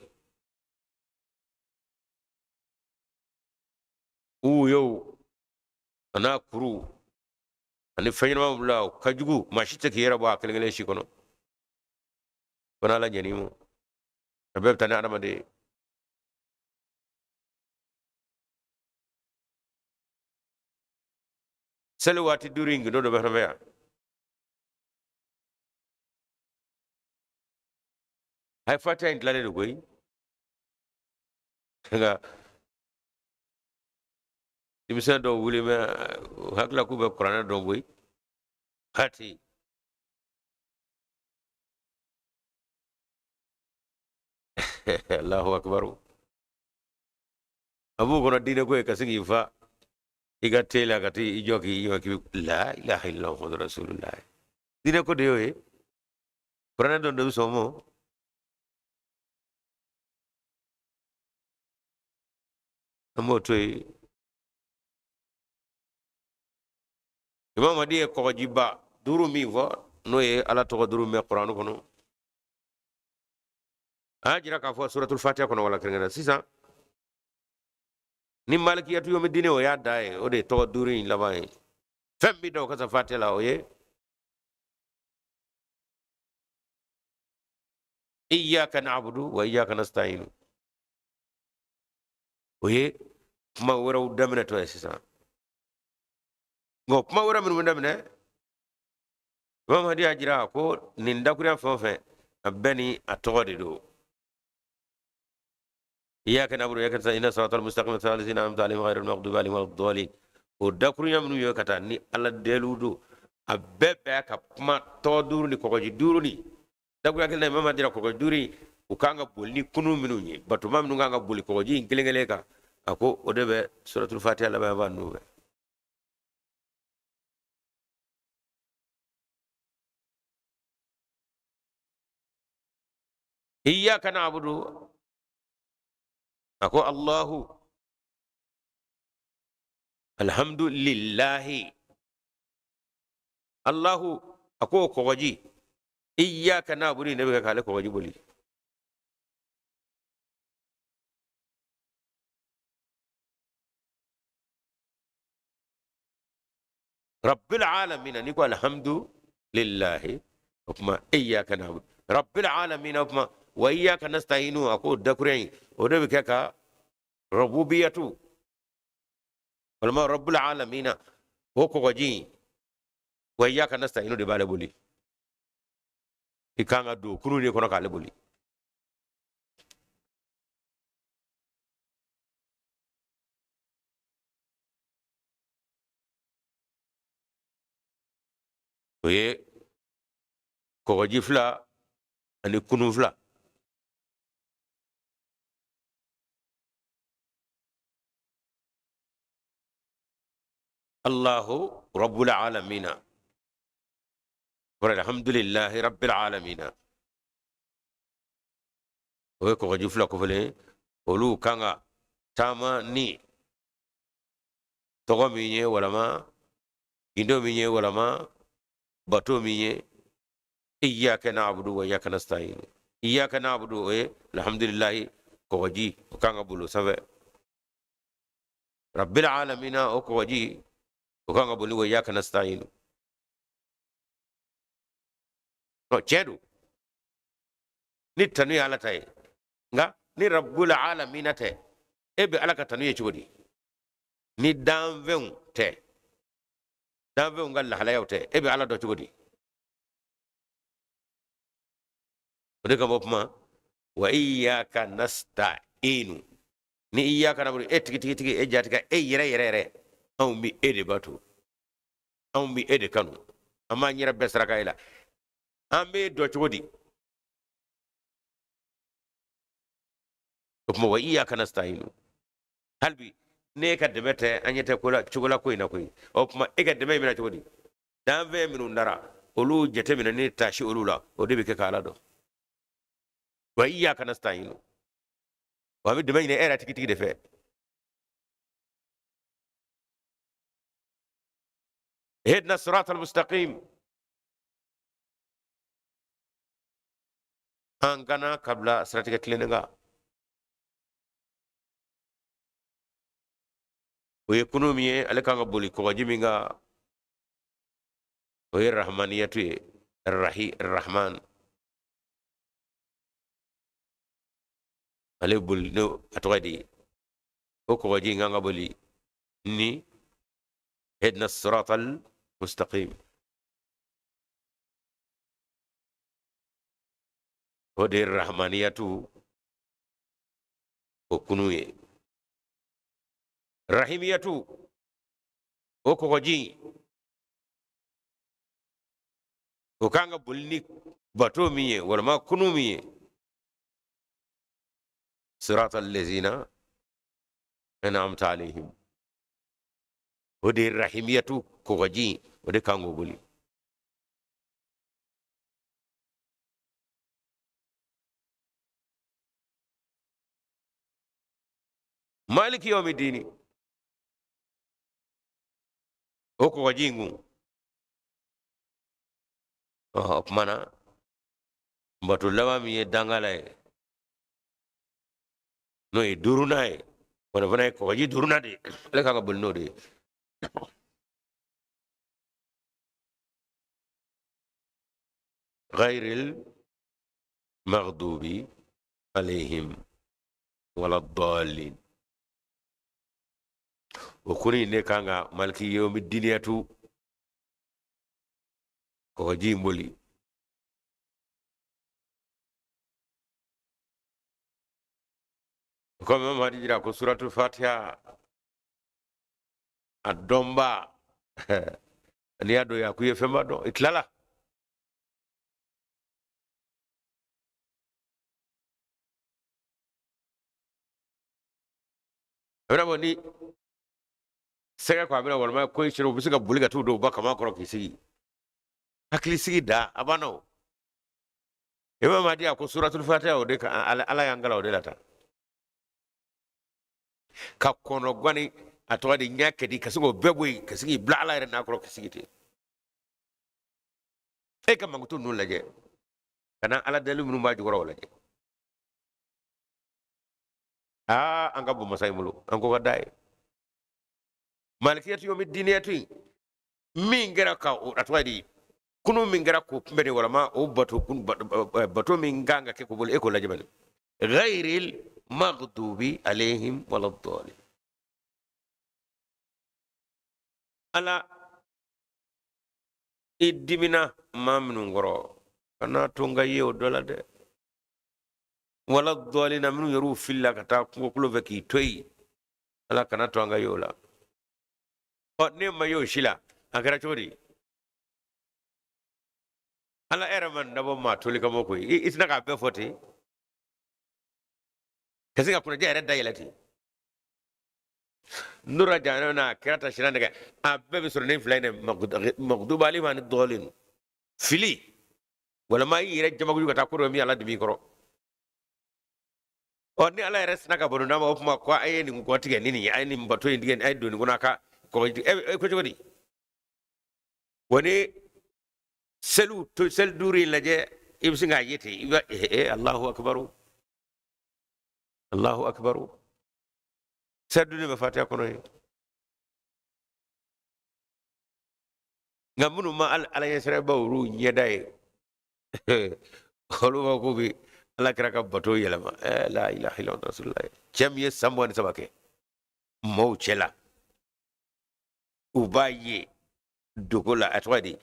[SPEAKER 1] Uyow a n'a kuru ani fɛn ɲɛnamaw bila o ka jugu maa si tɛ k'i yɛrɛ bɔ a kelen kelen si kɔnɔ. Fo n'Ala jɛn'i ma. A bɛɛ bɛ taa ni adamaden ye. Seli waati 5 in gindo dɔ bɛ fana bɛ yan. A ye fatiha in tilalen don koyi, nka denmisɛn dɔw wuli bɛ u hakili la k'u bɛ kuranɛ dɔn koyi. Hati Allahu akbar. A b'u kɔnɔ diinɛ ko ye ka se k'i fa i ka te la ka t'i jɔ k'i jɔ k'i la ilaha illallah muhammadu rasulullah. Diinɛ ko de y'o ye. Kuranɛ dɔn dɔ bɛ sɔn o ma. An b'o to yen. Imam Mahdi ye kɔgɔjiba duuru min fɔ, n'o ye Ala tɔgɔ duuru min bɛ kuranɛ kɔnɔ, a y'a jira k'a fɔ suratul fatiha kɔnɔ wala kɛrɛnkɛrɛn sisan ni malikiyatu yomi dini, o y'a da ye, o de ye tɔgɔ duuru in laban ye. Fɛn min da o ka sa fatiha la, o ye iyyaka na'budu wa iyyaka nasta'inu. O ye kuma wɛrɛw daminɛtɔ ye sisan. Nka kuma wɛrɛ minnu bɛ daminɛ, Imam Mahdi y'a jira ko nin dakuruya fɛn o fɛn, a bɛɛ ni a tɔgɔ de don. Iyyaka na'budu wa iyyaka nasta'in ihdina siratal mustaqim siratal ladzina an'amta alaihim ghayril maghdubi alaihim waladdallin. O dakuruya minnu ye ka taa ni Ala deliw don, a bɛɛ bɛ ka kuma tɔgɔ duuru ni kɔgɔji duuru ni dakuruya kelen na. Imam Mahdi jira kɔgɔji duuru in, u kan ka boli ni kunu minnu ye, batoma minnu kan ka boli kɔgɔji in kelen kelen kan, a ko o de bɛ suratul fatiha laban yan fan ninnu fɛ. Iyyaka na'budu, a ko Allahu alhamdulillahi. Allahu, a ko kɔgɔji iyyaka na'budu ne bɛ kɛ k'ale kɔgɔji boli. Rabbil alamina, n'i ko alhamdulillahi, o tuma iyyaka na'budu rabbil alamina, o tuma wa iyyaka nasta'inu, a ko dakuruya in o de bɛ kɛ ka rububiyatu walima rabbil alamina, o kɔgɔji in wa iyyaka nasta'inu de b'ale boli. I kan ka don kurun de kɔnɔ k'ale boli. O ye kɔgɔji fila ani kunun fila. Allahu rabbul alamina, alhamdulillahi rabbil alamina, o ye kɔgɔji fila kofɔlen. Olu kan ka taama ni tɔgɔ min ye, walama gindo min ye, walama bato min ye, iyyaka na'budu wa iyyaka nasta'in. Iyyaka na'budu, o ye alhamdulillahi kɔgɔji, o kan ka bolo sanfɛ. Rabbil alamina, o kɔgɔji, o kan ka boli wa iyyaka nasta'in. Ɔ tiɲɛ don, ni tanu ye Ala ta ye, nka ni rabbul alamina tɛ, e bɛ Ala ka tanu ye cogo di? Ni danfɛnw tɛ, danfɛnw ka lahalayaw tɛ, e bɛ Ala dɔn cogo di? O de kama kuma wa iyyaka nasta'inu ni iyyaka na'budu, e tigi tigi tigi, e jatigɛ, e yɛrɛ yɛrɛ yɛrɛ, anw bɛ e de bato, anw bɛ e de kanu, an b'an yɛrɛ bɛɛ saraka e la, an b'e dɔn cogo di? O tuma wa iyyaka nasta'inu, hali bi n'e ka dɛmɛ tɛ, an ɲɛ tɛ ko la cogo la ko in na koyi. O tuma e ka dɛmɛ in bɛna cogo di? Danfɛn minnu dara, olu jateminɛ ni taasi olu la, o de bɛ kɛ k'Ala dɔn. Wa iyyaka nasta'inu, wa an bɛ dɛmɛ ɲini e yɛrɛ tigitigi de fɛ. Ihdina sirata al-mustaqim, an kana kabila siratigɛ tilennen kan. O ye kunu min ye, ale kan ka boli kɔgɔji min kan, o ye rahmaniyatu ye, rahi rahman, ale boli n'o a tɔgɔ de ye. O kɔgɔji in kan ka boli ni ihdina siratal mustaqim. O de ye rahmaniyatu o kunu ye. Rahimiyatu o kɔgɔji, o kan ka boli ni bato min ye walima kunu min ye, sirata lezina an'amta alayhim, o de ye rahimiyatu kɔgɔji, o de kan k'o boli. Maliki yawmi dini, o kɔgɔji in kun, o tuma na bato laban min ye dangala ye, n'o ye duurunan ye, o fana ye kɔgɔji duurunan de ye, ale kan ka boli n'o de ye. Ghayril maghdubi alayhim wala dallin, o kunu in de kan ka maliki yomi diniyatu kɔgɔji in boli. Komi Mamadi jira ko suratul fatiha a dɔnba, n'i y'a dɔn a ko i ye fɛnba dɔn, i tilala. A bɛna bɔ ni sɛgɛ ko a bɛna walima ko in sera, u bɛ se ka boli ka t'u don u ba kaman kɔrɔ k'i sigi. Hakili sigi da a banna o. Imam Mahdi a ko suratul fatiha o de kan Ala y'an kalan o de la tan. Ka kɔnɔgan ni a tɔgɔ de ɲɛ kɛdi ka se k'o bɛɛ bɔ yen, ka se k'i bila Ala yɛrɛ n'a kɔrɔ ka sigi ten. E ka mankutu ninnu lajɛ, ka na Ala deli minnu b'a jukɔrɔ o lajɛ. Aa, an ka bon masa in bolo, an ko ka d'a ye. Malikiyatu yomi diniyatu in min kɛra ka o a tɔgɔ di kunu min kɛra k'o kunbɛn de, walama o bato kun bato min kan ka kɛ k'o bolo, e k'o lajɛ bani. Ghayril maghdubi alayhim wala dhalin. Ala i dimina maa minnu kɔrɔ, kana to n ka ye o dɔ la dɛ. Wala dhalina, minnu yɛrɛw filila ka taa kungo kolo fɛ k'i to yen, Ala kana to an ka ye o la. Ɔ, ne ma ye o si la, a kɛra cogo di? Ala yɛrɛ ma dabɔ maa toli kama koyi, i tɛna k'a bɛɛ fɔ ten ka se ka kunnadiya yɛrɛ dayɛlɛ ten. N donna jahanama na, a kɛra ta sira nɛgɛ, a bɛɛ bɛ sɔrɔ ne fila in de, maghdubi alayhim ani dhalin. Fili walima i yɛrɛ jamakulu ka taa ko dɔ min Ala dimi i kɔrɔ. Ɔ, ni Ala yɛrɛ sinna ka bɔ n'a ma, o tuma ko a ye nin kɔ tigɛ ni nin ye, a ye nin bato in tigɛ, a ye don nin kɔnɔ, a ka kɔgɔji e ko cogo di? Wa ni seliw to seli duuru in lajɛ, i bɛ sin k'a ye ten, i b'a Alahu akibaru, Alahu akibaru. Seli duuru bɛ fatiha kɔnɔ ye. Nka minnu ma Ala ɲɛsiranba olu ɲɛda ye, olu b'a k'u bɛ Ala kira ka bato yɛlɛma. La ilaha illallah rasulullah. Cɛ min ye san 23 kɛ maaw cɛ la, u b'a ye dogo la, a tɔgɔ di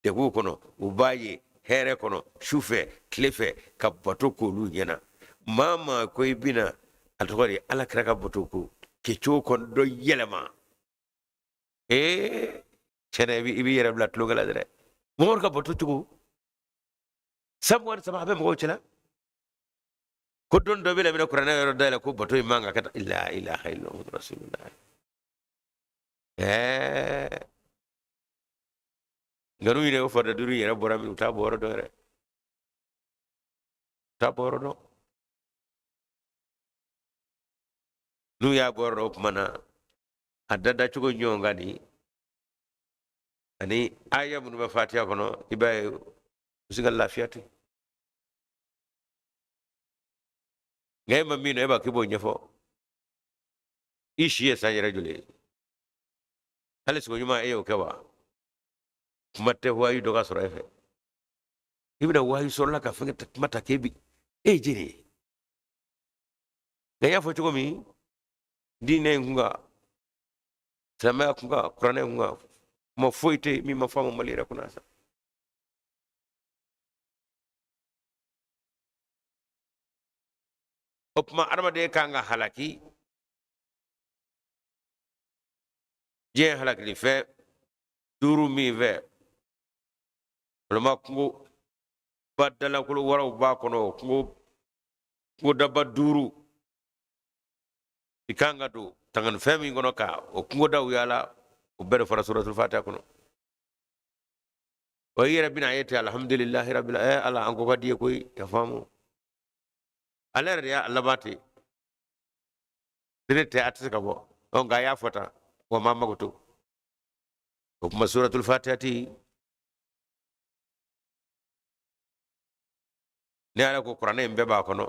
[SPEAKER 1] degun kɔnɔ, u b'a ye hɛrɛ kɔnɔ, su fɛ tile fɛ, ka bato k'olu ɲɛna. Maa maa ko i bɛna a tɔgɔ di Ala kira ka bato ko kɛcogo kɔni dɔ yɛlɛma, tiɲɛ na i b'i yɛrɛ bila tulonkɛ la dɛ. Mɔgɔw ka bato cogo san 23 a bɛ mɔgɔw cɛla, ko don dɔ bɛ na, bɛna kuranɛ yɔrɔ dayɛlɛ ko bato in man ka kɛ tan. La ilaha illallah rasulullah. Nka n'u yɛrɛ o farida duuru yɛrɛ bɔra min, u t'a bɔ yɔrɔ dɔn yɛrɛ, u t'a bɔ yɔrɔ dɔn. N'u y'a bɔ yɔrɔ dɔn, o tuma na a dadacogo ɲɔgɔn kan ni ani aya minnu bɛ fatiha kɔnɔ, i b'a ye u bɛ se ka lafiya ten. Nka e ma min dɔn, e b'a k'i b'o ɲɛfɔ. I si ye san yɛrɛ joli ye? Hali sogo ɲuman e y'o kɛ wa? Kuma tɛ wayi dɔ ka sɔrɔ e fɛ. I bɛna wayi sɔrɔla ka fɛn kuma ta k'e bi e ye jeli ye. Nka n y'a fɔ cogo min, diinɛ in kun kan, silamɛya kun kan, kuranɛ kun kan, kuma foyi tɛ min ma faamu Mali yɛrɛ kɔnɔ sa. O tuma adamaden kan ka halaki diɲɛ halakili fɛn duuru min fɛ, walima kungo ba dalakolo wɛrɛw b'a kɔnɔ, kungodaba duuru i kan ka don tanganifɛn min kɔnɔ ka o kungodaw yaala, o bɛɛ de fɔra suratul fatiha kɔnɔ. O i yɛrɛ bɛna ye ten, alhamdulilahi rabbil ala, an ko ka di ye koyi, ya faamu. Ale yɛrɛ de y'a laban ten, ni ne tɛ a tɛ se ka bɔ. Ɔ nka a y'a fɔ tan, wa maa mago to o kuma suratul fatiha ti. Ne ala ko kuranɛ in bɛɛ b'a kɔnɔ,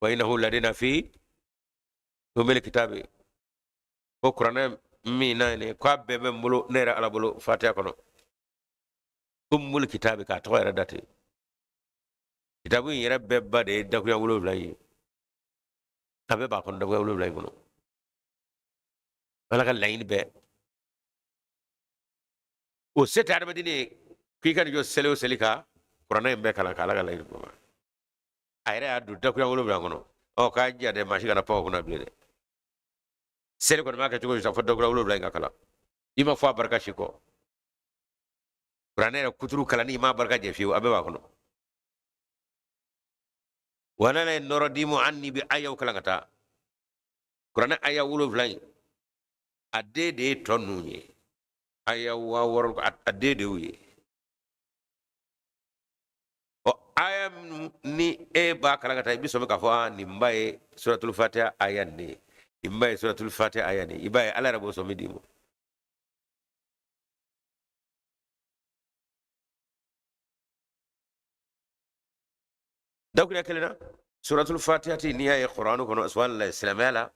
[SPEAKER 1] wa innahu ladina fi umil kitabi, ko kuranɛ min na nin k'a bɛɛ bɛ n bolo, ne yɛrɛ ala bolo fatiha kɔnɔ. Ummul kitabi k'a tɔgɔ yɛrɛ da ten. Kitabu in yɛrɛ bɛɛ ba de ye dakuya wolonwula ye, a bɛɛ b'a kɔnɔ dakuya wolonwula in kɔnɔ. Ala ka laɲini bɛɛ o se tɛ adamaden ye k'i ka nin jɔ seli o seli ka kuranɛ in bɛɛ kalan k'ala ka laɲini bɔ. A yɛrɛ y'a don dakuya wolonwula kɔnɔ. Ɔ k'a jija dɛ, maa si kana pan o kunna bilen dɛ. Seli kɔni b'a kɛ cogo di sa, fo dakuya wolonwula in ka kalan. I ma fɔ a barika si kɔ. Kuranɛ yɛrɛ kuturu kalanni i m'a barika jɛ fiyewu, a bɛɛ b'a kɔnɔ. Wa n'ala ye nɔrɔ d'i ma, hali n'i bɛ ayaw kalan ka taa kuranɛ aya wolonwula in, a den de ye tɔ ninnu ye. Aya 6000, a den de y'u ye. Ɔ aya minnu ni e b'a kalan ka taa, i bɛ sɔmi k'a fɔ aa nin ba ye suratul fatiha aya nin ye, nin ba ye suratul fatiha aya nin ye. I b'a ye ala yɛrɛ b'o sɔmi d'i ma. Dakuruɲɛ kelen na suratul fatiha ti, n'i y'a ye kuranɛ kɔnɔ, subhanallah, silamɛya la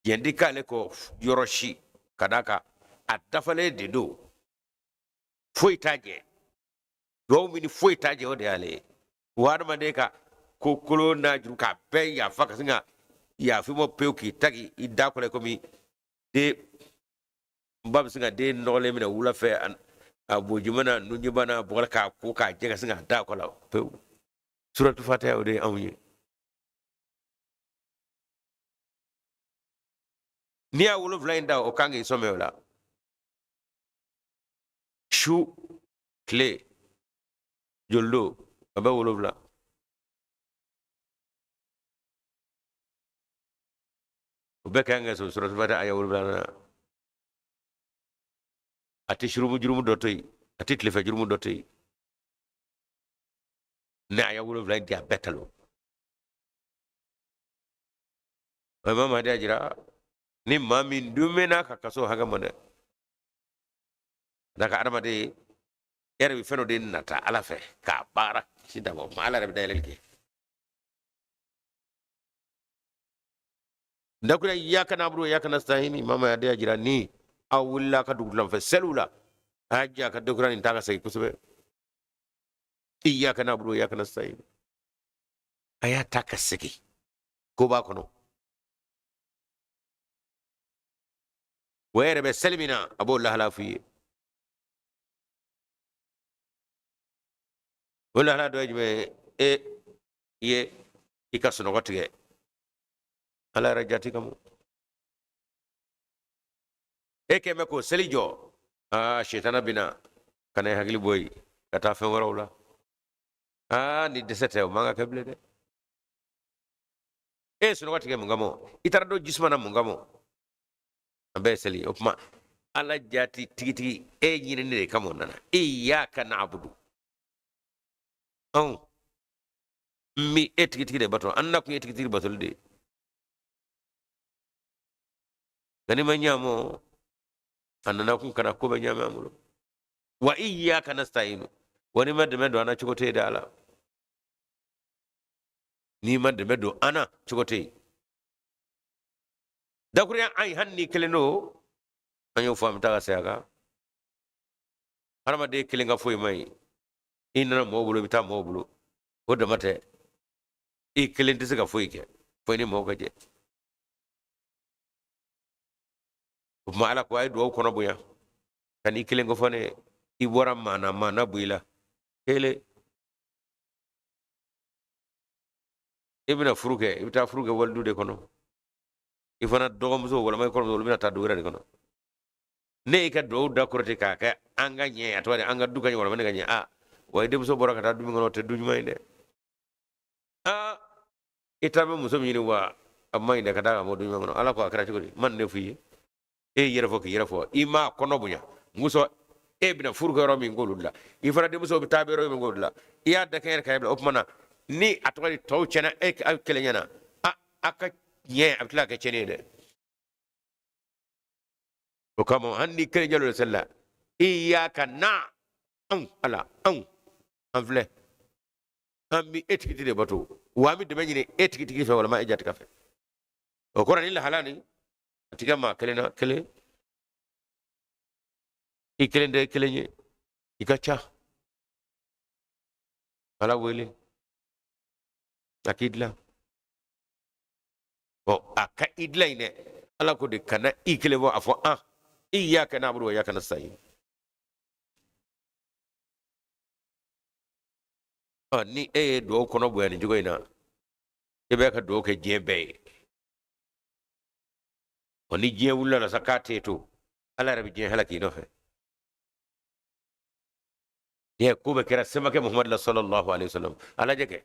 [SPEAKER 1] jɛn ti k'ale kɔ yɔrɔ si, ka d'a kan a dafalen de don, foyi t'a jɛ. Duwawu min ni foyi t'a jɛ, o de y'ale ye. Wa adamaden ka ko kolon n'a juru k'a bɛɛ yafa, ka sin ka yafa i ma pewu k'i ta k'i da kɔlɛ, komi den ba bɛ se ka den nɔgɔlen minɛ wula fɛ, a bojiman n'a nunjiba n'a bɔgɔ k'a ko k'a jɛ, ka sin k'a da kɔ la pewu. Suratu fatiha o de ye anw ye. N'i y'a wolonwula in da, o kan k'i sɔmi o la. Su tile jolido a bɛ wolonwula. O bɛɛ kan ka sɔrɔ suratu fatiha aya wolonwula na. A tɛ surumu jurumu dɔ to yen, a tɛ tilefɛ jurumu dɔ to yen. Ne aya wolonwula in di a bɛɛ talo. O imam Mahdi y'a jira ni maa min dun mɛnna ka kaso hakɛ ma dɛ. N'a ka adamaden e yɛrɛ bɛ fɛn dɔ de nata ala fɛ k'a baara si dabɔ, ma ala yɛrɛ bɛ dayɛlɛli kɛ. Dakuruɲa iyaka na'budu wa iyaka nasta'in, imam Mahdi y'a jira ni aw wulila ka dugutilanfɛ seliw la, a y'a jija ka dakuruɲa nin ta ka segin kosɛbɛ. Iyaka na'budu wa iyaka nasta'in, a y'a ta ka segin, ko b'a kɔnɔ. O yɛrɛ bɛ seli min na, a b'o lahala f'i ye. O lahala dɔ ye jumɛn ye? E ye i ka sunɔgɔ tigɛ ala yɛrɛ jati kama, e kɛn bɛ k'o seli jɔ, aa sitana bɛ na ka na i hakili bɔ yen ka taa fɛn wɛrɛw la. Aa ni dɛsɛ tɛ, o man ka kɛ bilen dɛ. E ye sunɔgɔ tigɛ mun kama? I taara don jisuma na mun kama? An bɛɛ ye seli. O tuma ala jati tigitigi e ɲinini de kama o nana. Iyaka na'budu, anw n bɛ e tigitigi de bato, an na kun ye tigitigi batoli de ye. Nka n'i ma ɲa mɔ, a nana kun kana ko bɛ ɲaami an bolo. Wa iyaka nasta'inu, wa n'i ma dɛmɛ don an na cogo tɛ yen dɛ ala. N'i ma dɛmɛ don an na cogo tɛ yen. Dakurunya an ye hali ni kelen don, an y'o fɔ, an bɛ taa ka segin a kan. Hadamaden kelen ka foyi man ɲi. I nana mɔgɔw bolo, i bɛ taa mɔgɔw bolo, o dama tɛ. I kelen tɛ se ka foyi kɛ, fo i ni mɔgɔw ka jɛ. O tuma ala ko a ye duwawu kɔnɔ bonya, ka n'i kelen ko fɔ ne ye. I bɔra maa na, maa na bɔ i la. Kelen. I bɛna furu kɛ, i bɛ taa furu kɛ walidu de kɔnɔ. I fana dɔgɔmuso walima i kɔrɔmuso, olu bɛna taa du wɛrɛ de kɔnɔ. Ne y'i ka duwawu da kɔrɔ ten k'a kɛ an ka ɲɛ, a tɔgɔ di, an ka du ka ɲɛ walima ne ka ɲɛ. Aa, wa i denmuso bɔra ka taa du min kɔnɔ, o tɛ du ɲuman ye dɛ. Aa, i taa bɛ muso min ɲini wa a man ɲi dɛ, ka d'a kan a ma du ɲuman kɔnɔ. Ala ko a kɛra cogo di? Ma nin de f'i ye. E y'i yɛrɛ fɔ k'i yɛrɛ fɔ, i m'a kɔnɔ bonya. Muso, e bɛna furu kɛ yɔrɔ min k'olu dilan, i fana denmuso bɛ taa bɛ yɔrɔ min k'o dilan, i y'a da kɛ yɛrɛ ka bila. O tuma na ni a tɔgɔ di tɔw tiɲɛna, e aw kelen ɲɛna, a a ka ɲɛ, a bɛ tila ka kɛ tiɲɛni ye dɛ. O kama hali ni kelen jalo seli la, iyaka na, anw ala, anw an filɛ, an bɛ e tigitigi de bato, wa an bɛ dɛmɛ ɲini e tigitigi fɛ walima e jatigɛ fɛ. O kɔrɔ ni lahala ni a ti kɛ maa kelen na kelen, i kelen tɛ kelen ye, i ka ca. Ala wele a k'i dilan. Ɔ, a ka i dilan in dɛ, ala ko de kana i kelen fɔ, a fɔ an iyaka na'budu wa iyaka nasta'in. Ɔ, ni e ye duwawu kɔnɔ bonya nin cogo in na, i bɛ ka duwawu kɛ diɲɛ bɛɛ ye. Ɔ, ni diɲɛ wulila la sa k'a t'e to, ala yɛrɛ bɛ diɲɛ halaki i nɔfɛ. Diɲɛ ko bɛɛ kɛra semakɛ Muhamadu la sallallahu alaihi wasallam. A lajɛ kɛ,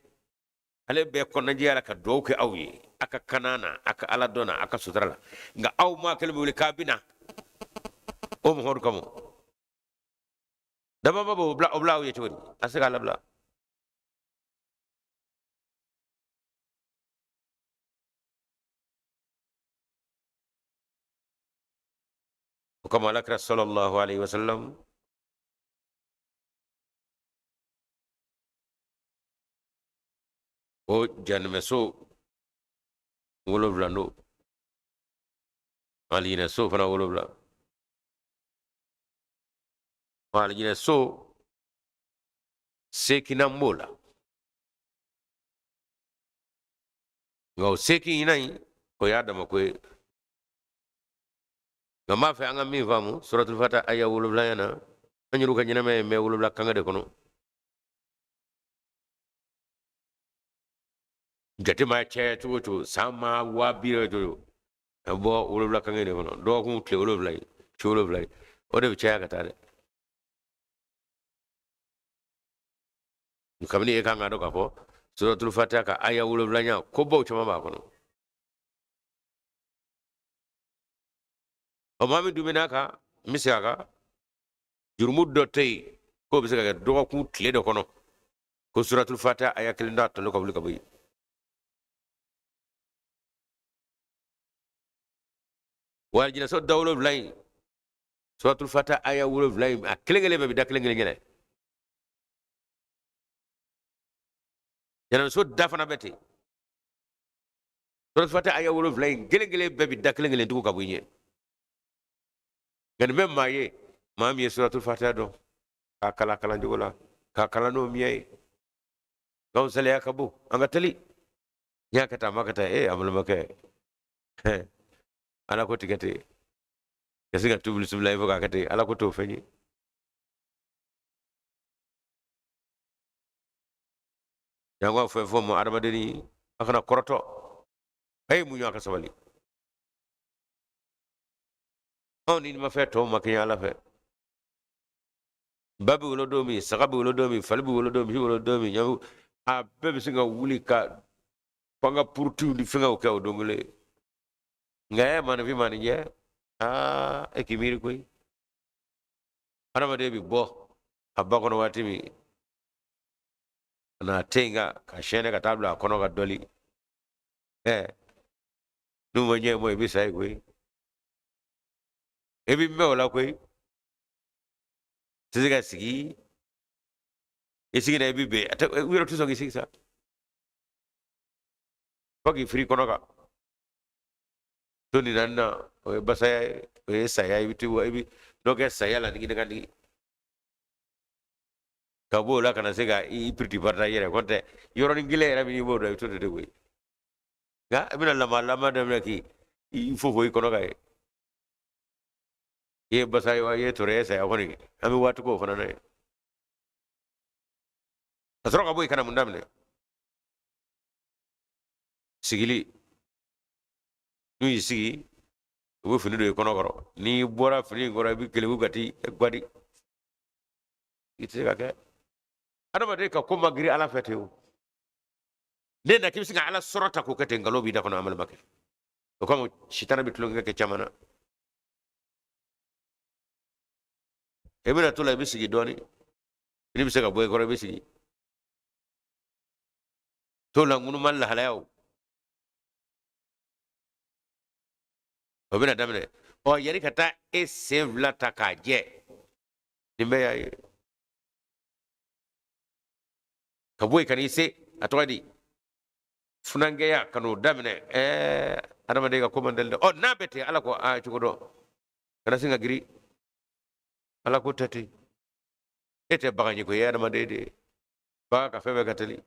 [SPEAKER 1] ale bɛɛ kɔnɔnajɛya la ka duwawu kɛ aw ye, a ka kana na, a ka ala dɔn na, a ka sutura la. Nka aw maa kelen bɛ wuli k'a bɛ na o Muhamadu kama. Dababa b'o bila, o bila aw ye cogo di? A se k'a labila. O kama ala kira sallallahu alaihi wasallam o janimɛso 7 don, alijinɛso fana 7. Alijinɛso seekinan b'o la, nka o seekinan in, o y'a dama ko ye. Nka n b'a fɛ an ka min faamu suratul fatiha aya 7 yan na, an yɛrɛw ka ɲɛnamaya in bɛ 7 kanga de kɔnɔ. Jate ma caya cogo o cogo, san ma waa bi yɛrɛ cogo o cogo, a bɛ bɔ 7 kanga de kɔnɔ. Dɔgɔkun tile 7 ye, su 7 ye, o de bɛ caya ka taa dɛ. Kabini e kan k'a dɔn k'a fɔ suratul fatiha ka aya 7 ɲa, kobaw caman b'a kɔnɔ. Ɔ, maa min dun bɛ n'a kan, n bɛ segin a kan, jurumu dɔ tɛ yen k'o bɛ se ka kɛ dɔgɔkun tile dɔ kɔnɔ ko suratul fatiha aya kelen d'a tɔnɔ ka wuli ka bɔ yen. Wa alijinɛso da 7 in, suratul fatiha aya 7 in, a kelen kelen bɛɛ bɛ da kelen kelen yɛlɛ. Jahanamaso da fana bɛ ten, suratul fatiha aya 7 in kelen kelen bɛɛ bɛ da kelen kelen tugu ka bɔ i ɲɛ. Nka nin bɛ maa ye, maa min ye suratul fatiha dɔn k'a kalan kalancogo la, k'a kalan n'o miya ye. K'anw saliya ka bon, an ka teli. N y'a kɛ tan, a ma kɛ tan, ee, an balimakɛ, ala ko tigɛ ten ka se ka tubili subila i fɔ k'a kɛ ten, ala ko t'o fɛn ye. Jango fɛn fɔ ma adamadenni, a kana kɔrɔtɔ, a ye muɲu, a ka sabali. Anw ni nimafɛn tɔw ma kɛɲɛ ala fɛ. Ba bɛ wolo don min, saga bɛ wolo don min, fali bɛ wolo don min, misi bɛ wolo don min, ɲɔ a bɛɛ bɛ se ka wuli ka fanga purutiw ni fɛngɛw kɛ o don kelen. Nka ɛ maaninfin maaninjɛ, aa, e k'i miiri koyi. Adamaden bɛ bɔ a ba kɔnɔ waati min, ka na ten kan ka sɛnɛ ka taa bila a kɔnɔ ka dɔli. Ɛ, n'u ma ɲɛ mɔ, i bɛ sa yen koyi. I bɛ mɛn o la koyi. Tɛ se ka sigi, i sigi na i bɛ bɛn, a tɛ, u yɛrɛ tɛ sɔn k'i sigi sa, fo k'i firi kɔnɔ kan to nin na na, o ye basaya ye, o ye saya ye. I bɛ to, i bɛ dɔ kɛ saya la nigi ka nigi ka b'o la, ka na se ka i piriti barita i yɛrɛ kɔn tɛ yɔrɔnin kelen yɛrɛ min i b'o dɔn, i bɛ to de koyi. Nka i bɛna lama lama daminɛ k'i fofo i kɔnɔ ka ye, i ye basa ye wa, i ye tɔɔrɔ ye, saya kɔni, an bɛ waati k'o fana na ye. Ka sɔrɔ ka bɔ yen ka na mun daminɛ? Sigili n'u y'i sigi, u bɛ fini don i kɔnɔ kɔrɔ. N'i bɔra fini in kɔrɔ, i bɛ keleku ka t'i gwadi. I tɛ se ka kɛ adamaden ka ko ma girin Ala fɛ ten. O ne na k'i bɛ se ka Ala sɔrɔ ta k'o kɛ ten, nkalon b'i da kɔnɔ, an balimakɛ. O kama sitana bɛ tulonkɛ kɛ caman na. I bɛna to la, i bɛ sigi dɔɔnin, fini bɛ se ka bɔ i kɔrɔ, i bɛ sigi to la, ŋunuma lahalayaw o bɛna daminɛ. Ɔ, yanni ka taa e sen fila ta k'a jɛ, nin bɛɛ y'a ye ka bɔ yen ka n'i se a tɔgɔ di funankɛya ka n'o daminɛ. Adamaden ka ko man teli dɛ. Ɔ, n'a bɛ ten, Ala ko a cogo dɔn, kana sin ka girin. Ala ko tɛ ten. E tɛ bagan ye ko e ye adamaden de ye. Bagan ka fɛn bɛɛ ka teli.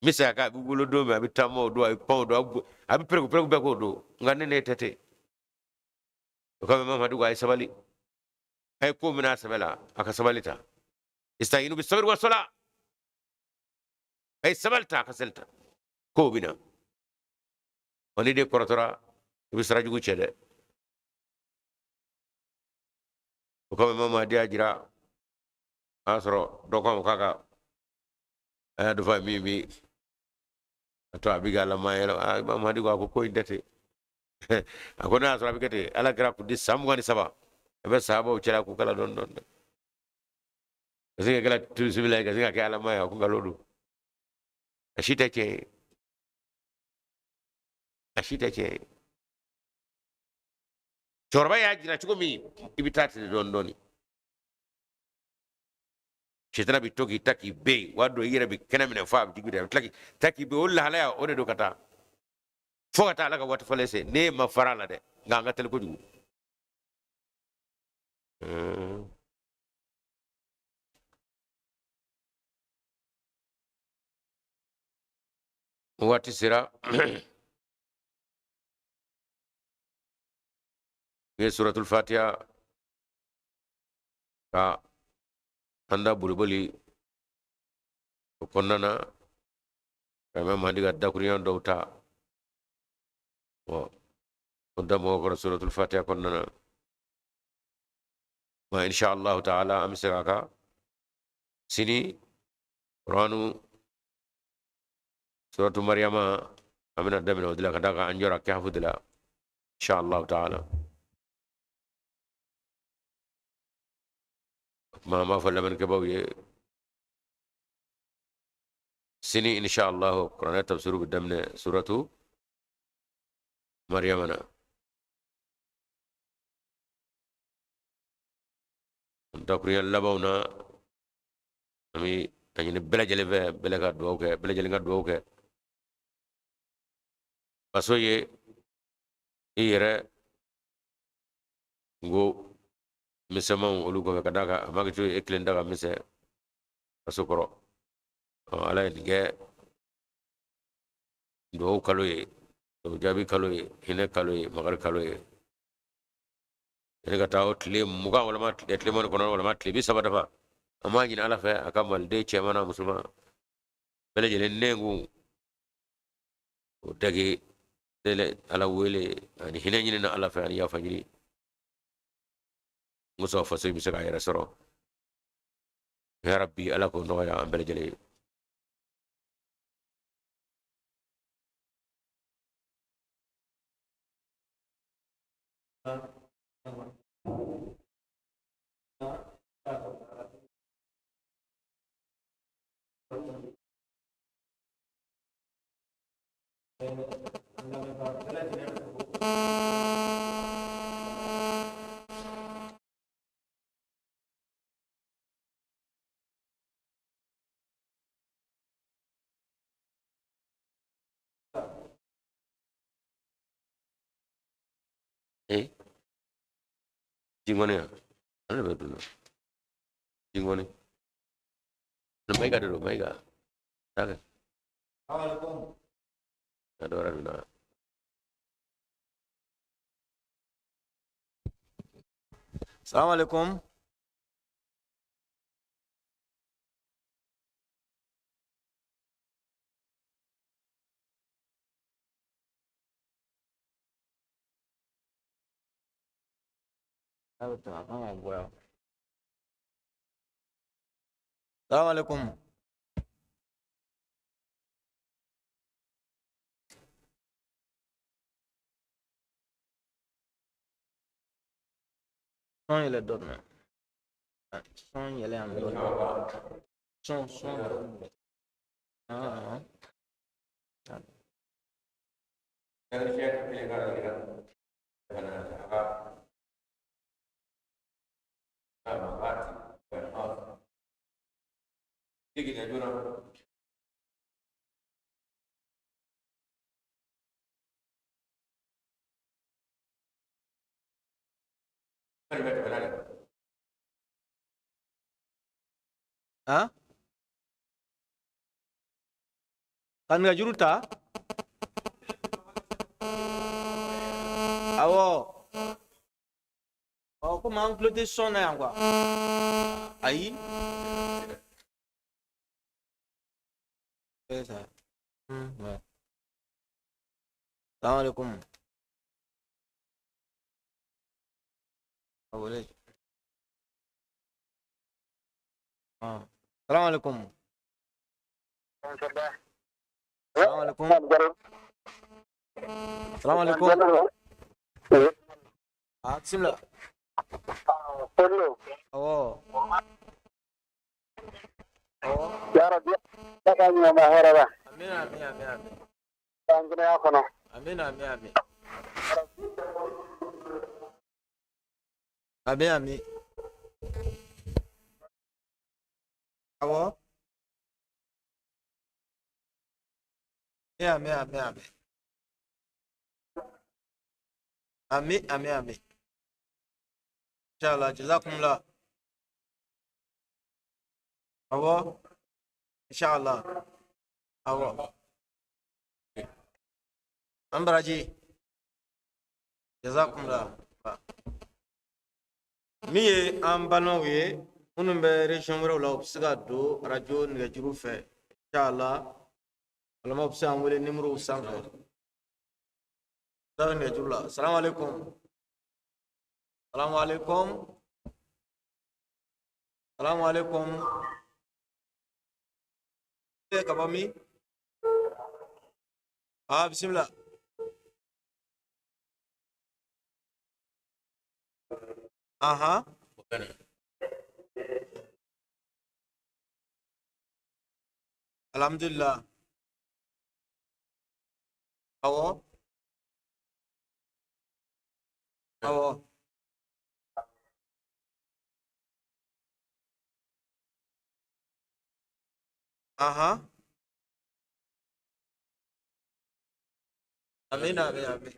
[SPEAKER 1] Misaya kan, a bɛ wolo don min, a bɛ taama o don, a bɛ pan o don, a bɛ pereku pereku bɛɛ k'o don. Nka ne n'e tɛ ten. O kama Mamadu ko a ye sabali, a ye ko minɛ a sɛbɛ la, a ka sabali ta. Istayinu bi sabiri wa sɔla, a ye sabali ta, a ka seli ta, k'o bɛ na. Wa ni den kɔrɔtɔra, i bɛ sira jugu cɛ dɛ. O kama Mamadu y'a jira, a y'a sɔrɔ dɔ ko a ma k'a ka a y'a dɔ fɔ min bi a to a bɛ ka lama yɛlɛ. Mamadu ko a ko ko in tɛ ten. A ko n'a y'a sɔrɔ a bɛ kɛ ten, Ala kira kun di san 23, a bɛ sahabaw cɛla k'u kala dɔɔni dɔɔni. Ka se ka kɛla bisimila ye, ka se ka kɛ alama ye, a ko nkalon don. A si tɛ tiɲɛ ye, a si tɛ tiɲɛ ye. Cɛkɔrɔba y'a jira cogo min, i bɛ taa ten dɔɔni dɔɔni. Sitana bɛ to k'i ta k'i ben yen, o y'a dɔn i yɛrɛ bɛ kɛnɛ minɛ fo a bɛ jigin, a bɛ tila k'i ta k'i ben. O lahalaya o de don ka taa fo ka taa Ala ka waati fɔlen se. Ne ma fara a la dɛ, nka an ka teli kojugu. Waati sera, n ye suratul fatiha ka an da boliboli o kɔnɔna na, ka Imam Mahdi ka dakurunya dɔw ta, o da mɔgɔ kɔrɔ suratul fatiha kɔnɔna na. Ma insha Allah ta'ala, an bɛ segin a kan sini. Kuranu suratu Mariyama, an bɛna daminɛ o de la, ka d'a kan an jɔra Kahafu de la, insha Allah ta'ala. O tuma an b'a fɔ lamɛnnikɛbaaw ye sini insha Allah kuranɛ tafsiru bɛ daminɛ suratu Mariyama na. Dakurunya labanw na, an bɛ a ɲini bɛɛ lajɛlen fɛ, bɛɛ ka dugawu kɛ, bɛɛ lajɛlen ka dugawu kɛ faso ye, i yɛrɛ ko misɛnmanw olu kɔfɛ, ka d'a kan a ma kɛ cogo e kelen da ka misɛn faso kɔrɔ. Ala ye nin kɛ dugawu kalo ye, dugawu jaabi kalo ye, hinɛ kalo ye, makari kalo ye. Yanni ka taa o tile 20 walima tile 29 walima tile 30 dafa, an b'a ɲini Ala fɛ a ka maliden cɛman n'a musoman bɛɛ lajɛlen nɛnkun o dage Ala wele ani hinɛ ɲini na Ala fɛ ani yafa ɲini. Muso faso bɛ se k'a yɛrɛ sɔrɔ. Ya Rabbi, Ala k'o nɔgɔya an bɛɛ lajɛlen ye. Eh, jingɔni ya, ale bɛ dun jingɔni. Mayiga de don, Mayiga. Taa a dɔ wɛrɛ donna.
[SPEAKER 2] Salamu alaikum. A bɛ tɛmɛ, a kan ka bɔ yan. Salamu alaikum. Son yɛlɛ dɔɔnin. Son yɛlɛ yan dɔɔnin. Son dɔɔnin. Ah. Ah? Ka nɛgɛjuru ta? Awɔ. Ɔ, komi an tulo tɛ son na yan quoi. Ayi. C'est ça. Ouais. Salam alaikum. Ah, wele. Ah. Salam alaikum. Salam alaikum. Salam alaikum. Ah, bismillah. Awɔ. Awɔ. Amina, amin, amin, amin. Amina, amin, amin. Amin, amin. Awɔ. Amin, amin, amin. Amin, amin, amin. Inshallah, jazakumullah. Awɔ. Inshallah. Awɔ. An baraji. Jazakumullah. Min ye an balimaw ye minnu bɛ région wɛrɛw la, u bɛ se ka don arajo nɛgɛjuru fɛ. Inshallah, balima bɛ se k'an wele numéro sanfɛ. Dɔ bɛ nɛgɛjuru la. Salamu alaikum. Salamu alaikum. Salamu alaikum. E ka bɔ min? Ah, bismillah. Aha. Alhamdulillah. Awɔ. Awɔ. Aha. Amin, amin, amin.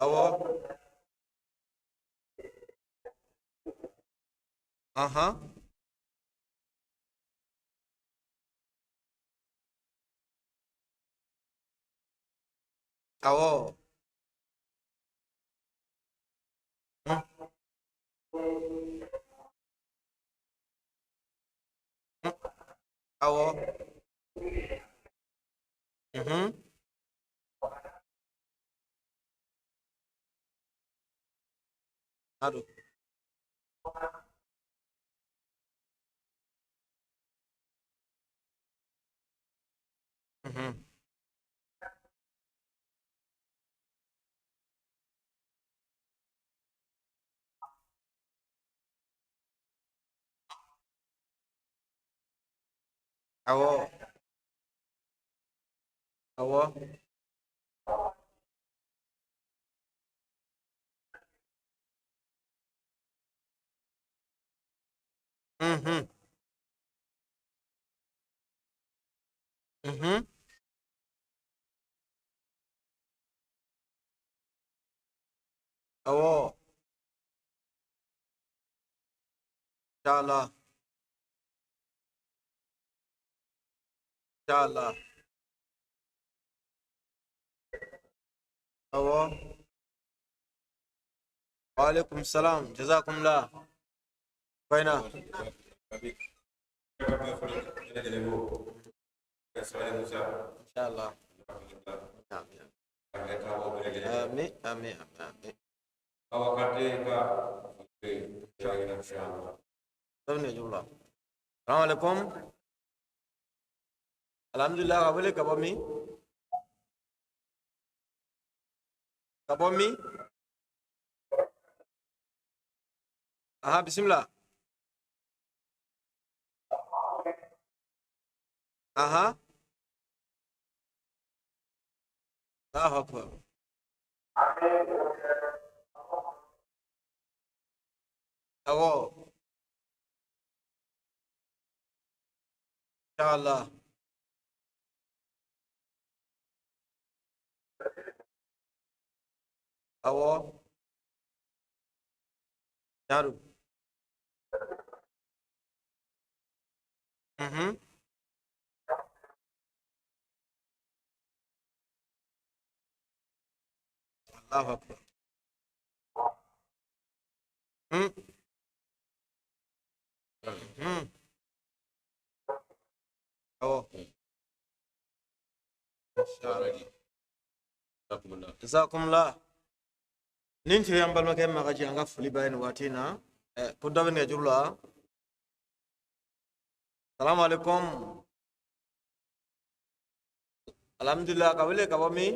[SPEAKER 2] Awɔ. Aha. Awɔ. Hmm. Hmm. Awɔ. Mhm. Ado. Mhm. Awɔ. Awɔ. Mhm. Mhm. Awɔ. Inshallah. Inshallah. Awɔ. Wa alaikum salam. Jazakumullah. Baina. Inshallah. Amin. Amin, amin, amin. Dɔ bɛ nɛgɛjuru la. Salamu alaikum. Alhamdulillah, ka wele ka bɔ min? Ka bɔ min? Aha, bisimila. Aha. Allahu akbar. Awɔ. Inshallah. Awɔ. Tiɲɛ don. Allahu akbar. Awɔ. Inshallah. Jazakumullah. Nin tun ye an balimakɛ Magaji, an ka foli b'a ye nin waati in na. Ko dɔ bɛ nɛgɛjuru la. Salamu alaikum. Alhamdulillah, ka wele ka bɔ min?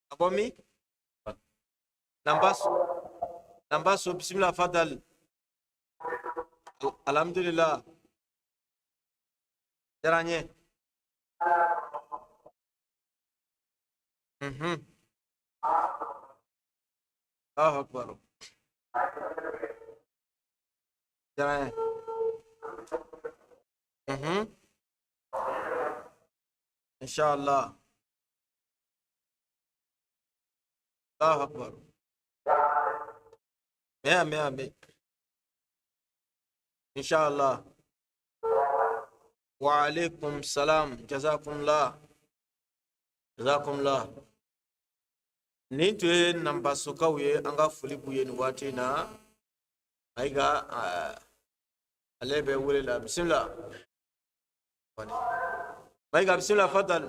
[SPEAKER 2] Ka bɔ min? Nambaso. Nambaso, bisimila fadal. Alhamdulillah. Diyara n ye. Allahu akbar. Diyara n ye. Inshallah. Allahu akbar. Amin, amin. Inshallah. Wa alaikum salam. Jazakumullah. Jazakumullah. Nin tun ye Nanbasokaw ye, an ka foli b'u ye nin waati in na. Mayiga, ale bɛ wele la. Bisimila. Mayiga, bisimila fadal.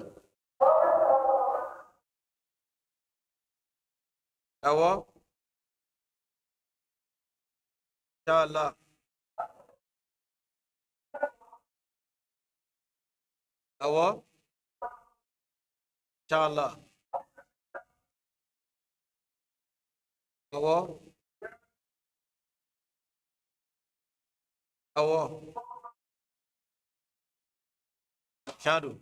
[SPEAKER 2] Awɔ. Inshallah. Awɔ. Inshallah. Awɔ. Awɔ. Tiɲɛ don.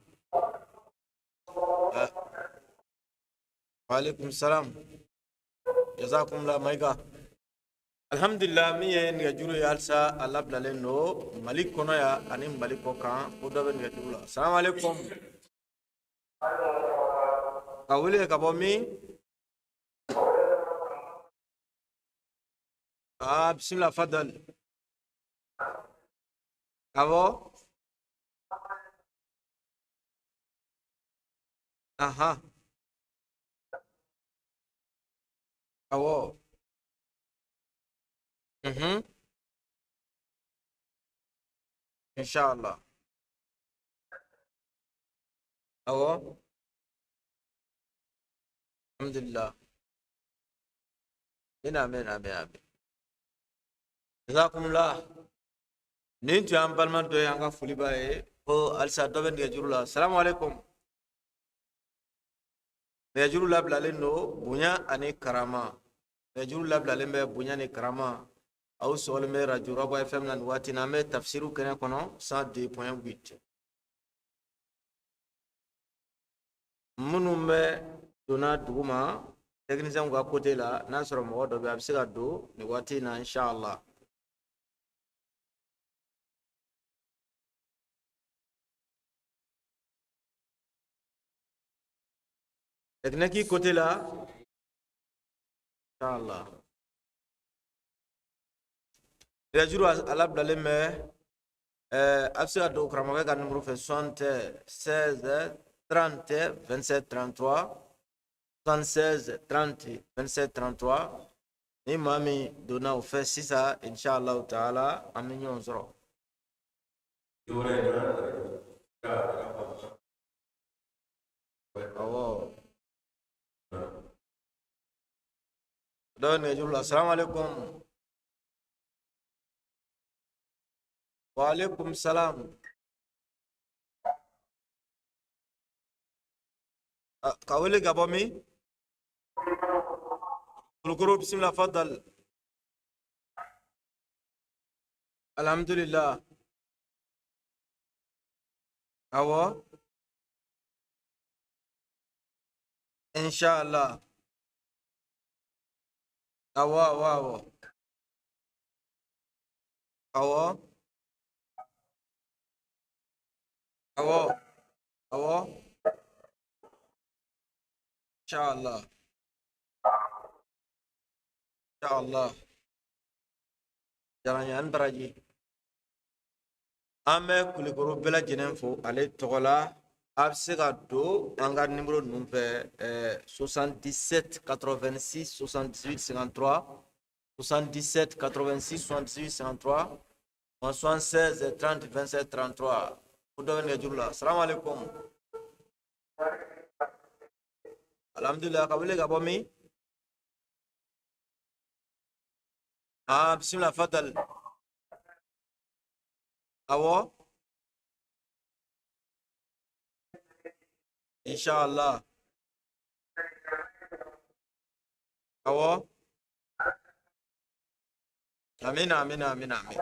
[SPEAKER 2] Wa alaikum salam. Jazakumullah Mayiga. Alhamdulillah, min ye nɛgɛjuru ye halisa a labilalen don Mali kɔnɔ yan ani Mali kɔ kan, ko dɔ bɛ nɛgɛjuru la. Salamu alaikum. Ka wele ka bɔ min? Ah, bisimila fadal. Awɔ. Aha. Awɔ. Inshallah. Awɔ. Alhamdulillah. Amin, amin, amin, amin. Jazakumullah. Nin tun y'an balima dɔ ye, an ka foli b'a ye. Ko halisa dɔ bɛ nɛgɛjuru la. Salamu alaikum. Nɛgɛjuru labilalen don bonya ani karama. Nɛgɛjuru labilalen bɛ bonya ni karama. Aw sɔgɔlen bɛ radio Rabois FM na nin waati in na, an bɛ tafsiru kɛnɛ kɔnɔ 102.8. Minnu bɛ donna dugu ma technicien ka côté la, n'a sɔrɔ mɔgɔ dɔ bɛ a bɛ se ka don nin waati in na inshallah. Technique côté la inshallah. Nɛgɛjuru a labilalen bɛ, a bɛ se ka don karamɔgɔkɛ ka numéro fɛ 76 30 27 33, 76 30 27 33. Ni maa min donna o fɛ sisan inshallah taala, an bɛ ɲɔgɔn sɔrɔ. Awɔ, dɔ bɛ nɛgɛjuru la. Salamu aleykum. Wa aleykum salam. Ka wele ka bɔ min? Kulukoro. Bisimila, fadal. Alhamdulillah. Awɔ, inshallah. Awɔ, awɔ, awɔ, awɔ, awɔ, awɔ, inshallah, inshallah. Diyara n ye, ani baraji. An bɛ Kulukoro bɛɛ lajɛlen fo ale tɔgɔ la. A bɛ se ka don an ka nimoro ninnu fɛ: 77 86 78 53, 77 86 78 53, 76 30 27 33. Ko dɔ bɛ nɛgɛjuru la. Salamu aleykum. Alhamdulilah. Ka wele ka bɔ min? Ah, bisimila, fadal. Awɔ, inshallah. Awɔ, amina, amina, amina, amin,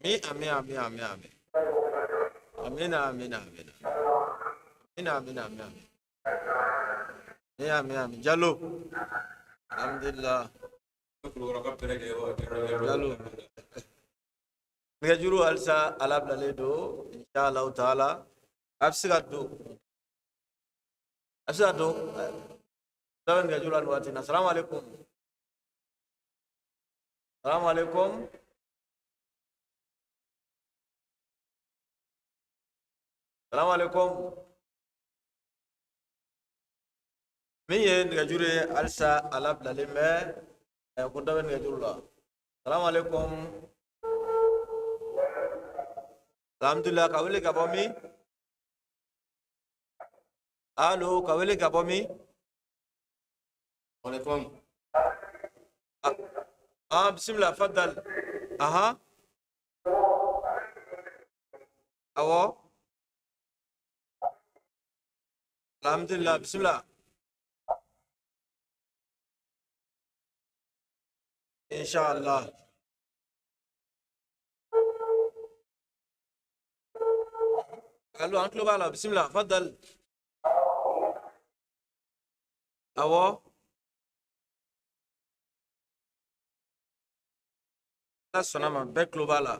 [SPEAKER 2] amin, amin, amin, amin, amina, amina, amina, amina, amina, amin, amin, amin, amin. Jalo, alhamdulillah. Jalo, nɛgɛjuru halisa a labilalen don, inshallah taala. A bɛ se ka don, a bɛ se ka don. Dɔ bɛ nɛgɛjuru la nin waati in na. Salamu aleykum. Salamu aleykum. Salamu aleykum. Min ye nɛgɛjuru ye, halisa a labilalen bɛ. Ko dɔ bɛ nɛgɛjuru la. Salamu aleykum. Alhamdulilah. Ka wele ka bɔ min? Allo, ka wele ka bɔ min?
[SPEAKER 3] Alaikum.
[SPEAKER 2] Ah, bisimila, fadal. Aha, awɔ, alhamdulilah. Bisimila, inshallah. Allo, an tulo b'a la. Bisimila, fadal. Awɔ, ala sɔnna ma, bɛɛ tulo b'a la,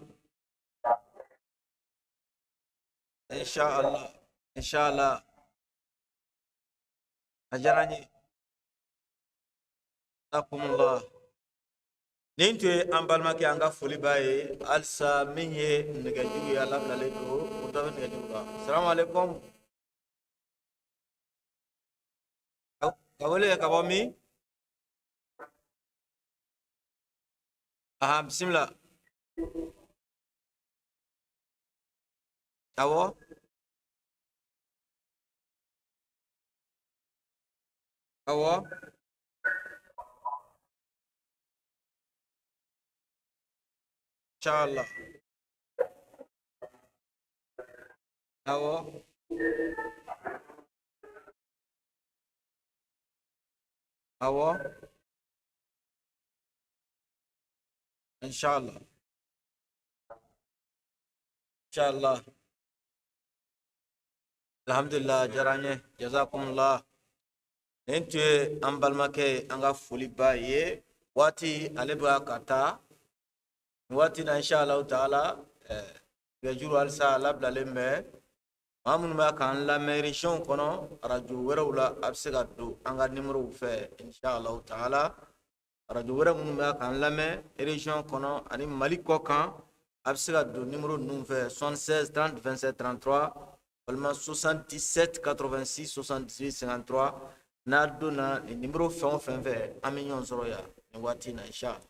[SPEAKER 2] inshallah, inshallah. A diyara n ye. Jazakumullah. Nin tun ye an balimakɛ, an ka foli b'a ye halisa. Min ye nɛgɛjuru ye, a labilalen don. O dɔ bɛ nɛgɛjuru la. Salamu aleykum. Ka wele kɛ ka bɔ min? Aha, bisimila. Awɔ, awɔ, inshallah. Awɔ, awɔ, inshallah, inshallah. Alhamdulillah, diyara n ye. Jazakumullah. Nin tun ye an balimakɛ ye, an ka foli b'a ye. Waati ale bɛ ka taa nin waati na, inshallah taala. Nɛgɛjuru halisa a labilalen bɛ. Maa minnu b'a k'an lamɛn région kɔnɔ, arajo wɛrɛw la, a bɛ se ka don an ka nimorow fɛ, inshallah taala. Arajo wɛrɛ minnu bɛ k'an lamɛn région kɔnɔ ani Mali kɔ kan, a bɛ se ka don nimoro ninnu fɛ: 76 30 27 33 walima 77 86 78 53. N'a donna nin nimoro fɛn o fɛn fɛ, an bɛ ɲɔgɔn sɔrɔ yan nin waati in na, inshallah.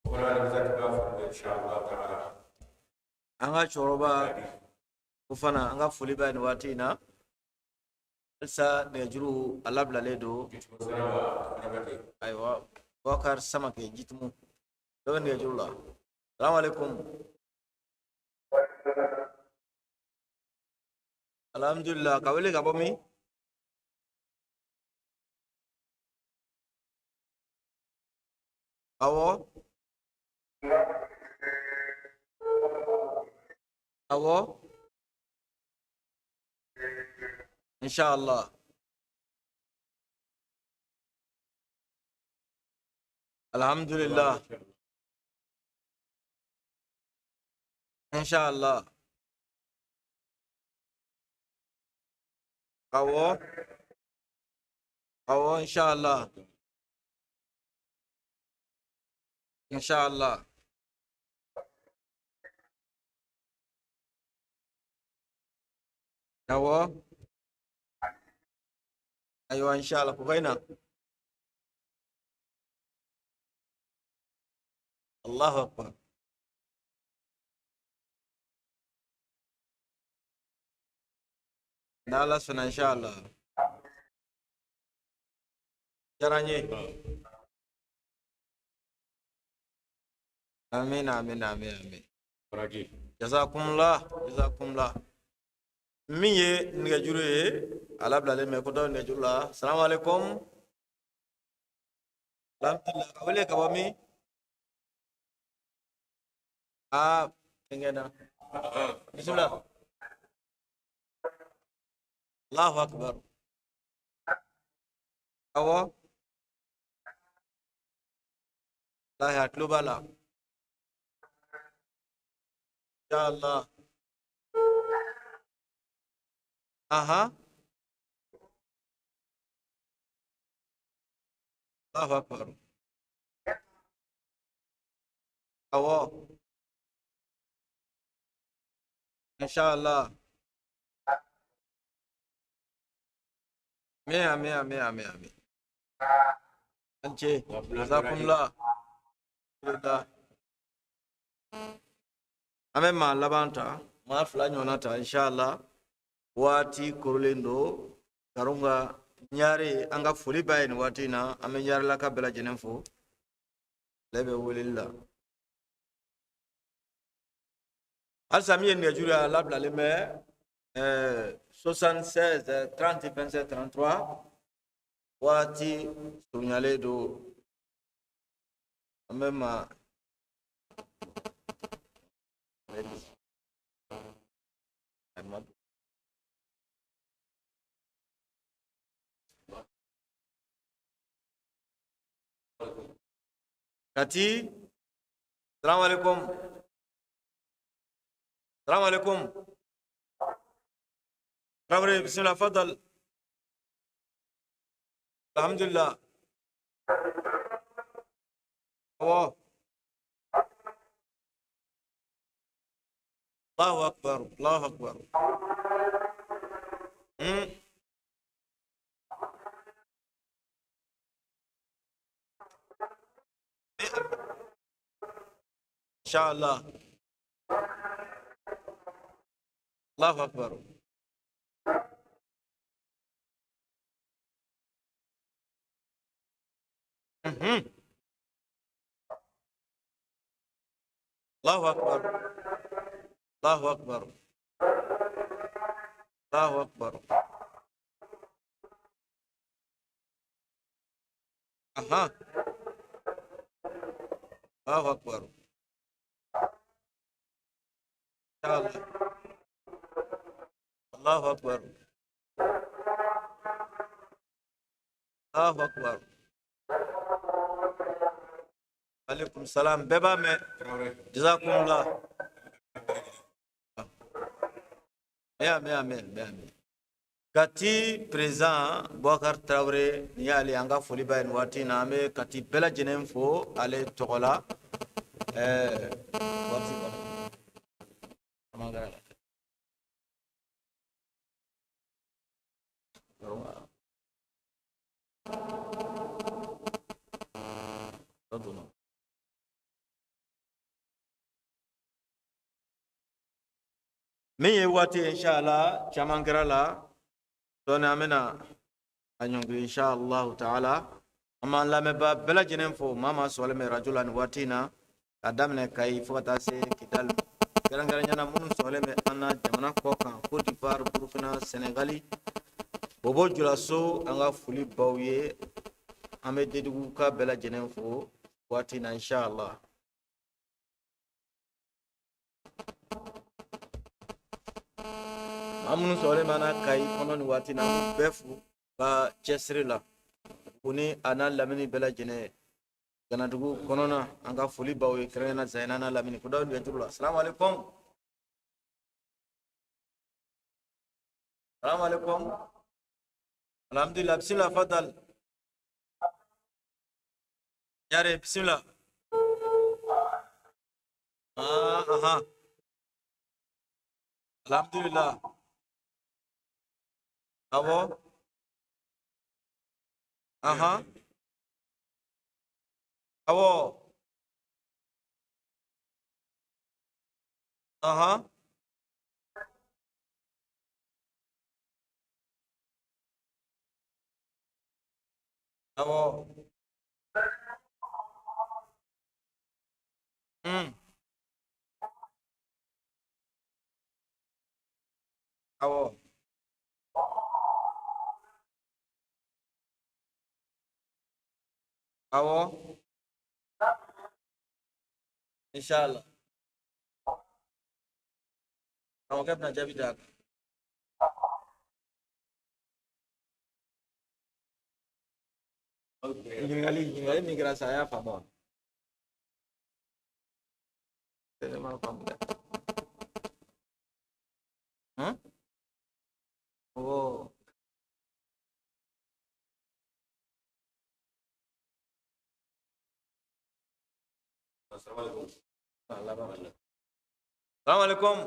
[SPEAKER 1] Wala ni zaki b'a fɔ, inshallah taala.
[SPEAKER 2] An ka cɛkɔrɔba o fana, an ka foli b'a ye nin waati in na. Halisa nɛgɛjuru a labilalen don. Ayiwa, Bubakari Samakɛ Jitumu, dɔ bɛ nɛgɛjuru la. Salamu aleykum. Alhamdulilah, ka wele ka bɔ min? Awɔ. Awɔ. Inshallah. Alhamdulillah. Inshallah. Awɔ. Awɔ, inshallah. Inshallah. Awɔ. Ayiwa, inshallah, ko kaina. Allahu akbar. N'Ala sɔnna, inshallah. Diyara n ye. Amin, amin, amin, amin. Jazakumullah, jazakumullah. Min ye nɛgɛjuru ye, a labilalen bɛ ko dɔ nɛgɛjuru la. Salamu aleykum. Alhamdulilah, ka wele ka bɔ min? Aa, fɛnkɛ na. Bisimila. Allahu akbar. Awɔ. Walahi, a tulo b'a la. Inshallah. Aha. Allahu akbar. Awɔ. Inshallah. Amin, amin, amin, amin, amin. An ce, jazakumullah. Alhamdulillah. An bɛ maa laban ta, maa fila ɲɔgɔnna ta, inshallah. Waati korolen don. Karunga Ɲare, an ka foli b'a ye nin waati in na. An bɛ Ɲarelaka bɛɛ lajɛlen fo. Ale bɛ weleli la. Halisa min ye nɛgɛjuru ye, a labilalen bɛ 76 30 27 33. Waati surunyalen don. An bɛ maa Kati. Salamu alaikum. Salamu alaikum. Traoré, bismillah, fadal. Alhamdulillah. Awɔ. Allahu akbar, Allahu akbar. Inshallah. Allahu akbar. Allahu akbar. Allahu akbar. Allahu akbar. Aha. Allahu akbar. Inshallah. Allahu akbar. Allahu akbar. Alaikum salam. Bɛɛ b'a mɛn. Jazakumullah. Amin, amin, amin, amin. Kati président Boubacar Traoré, nin y'ale, an ka foli b'a ye nin waati in na. An bɛ Kati bɛɛ lajɛlen fo ale tɔgɔ la. Waati kɔnɔ. An b'an gara la. Dɔ donna. Min ye waati ye inshallah caman kɛra la dɔɔni an bɛna a ɲɔngiri inshallah taala. An b'an lamɛnbaa bɛɛ lajɛlen fo, maa maa sɔgɔlen bɛ radio la nin waati in na, ka daminɛ Kayi fo ka taa se Kidali, kɛrɛnkɛrɛnnenya la minnu sɔgɔlen bɛ an na jamana kɔ kan, Côte d'Ivoire, Burukina, Senegali, Bobo Julaso, an ka foli b'aw ye. An bɛ Deduguka bɛɛ lajɛlen fo waati in na inshallah. Maa minnu sɔgɔlen b'an na Kayi kɔnɔ nin waati in na, an b'u bɛɛ fo u ka cɛsiri la, u ni a n'a lamini bɛɛ lajɛlen. Ganadugu kɔnɔna, an ka foli b'aw ye, kɛrɛnkɛrɛnnenya Zayina n'a lamini. Ko dɔ bɛ juru la. Salamu aleykum. Salamu aleykum. Alhamdulilah. Bisimila, fadal. Yare, bisimila. Ah, aha. Alhamdulillah. Awɔ. Aha. Awɔ. Aha. Awɔ. Awɔ. Awɔ. Inshallah. Karamɔgɔkɛ bɛna jaabi d'a kan. Ɲininkali min kɛra sa, a y'a faamu wa? Ne m'a faamu dɛ. Hmm? Oh. Salamu alaikum.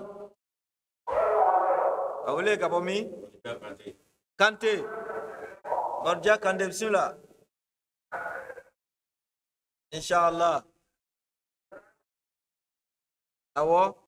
[SPEAKER 2] A wele ka bɔ min? Kante. Barja Kante, bisimila. Inshallah. Awɔ.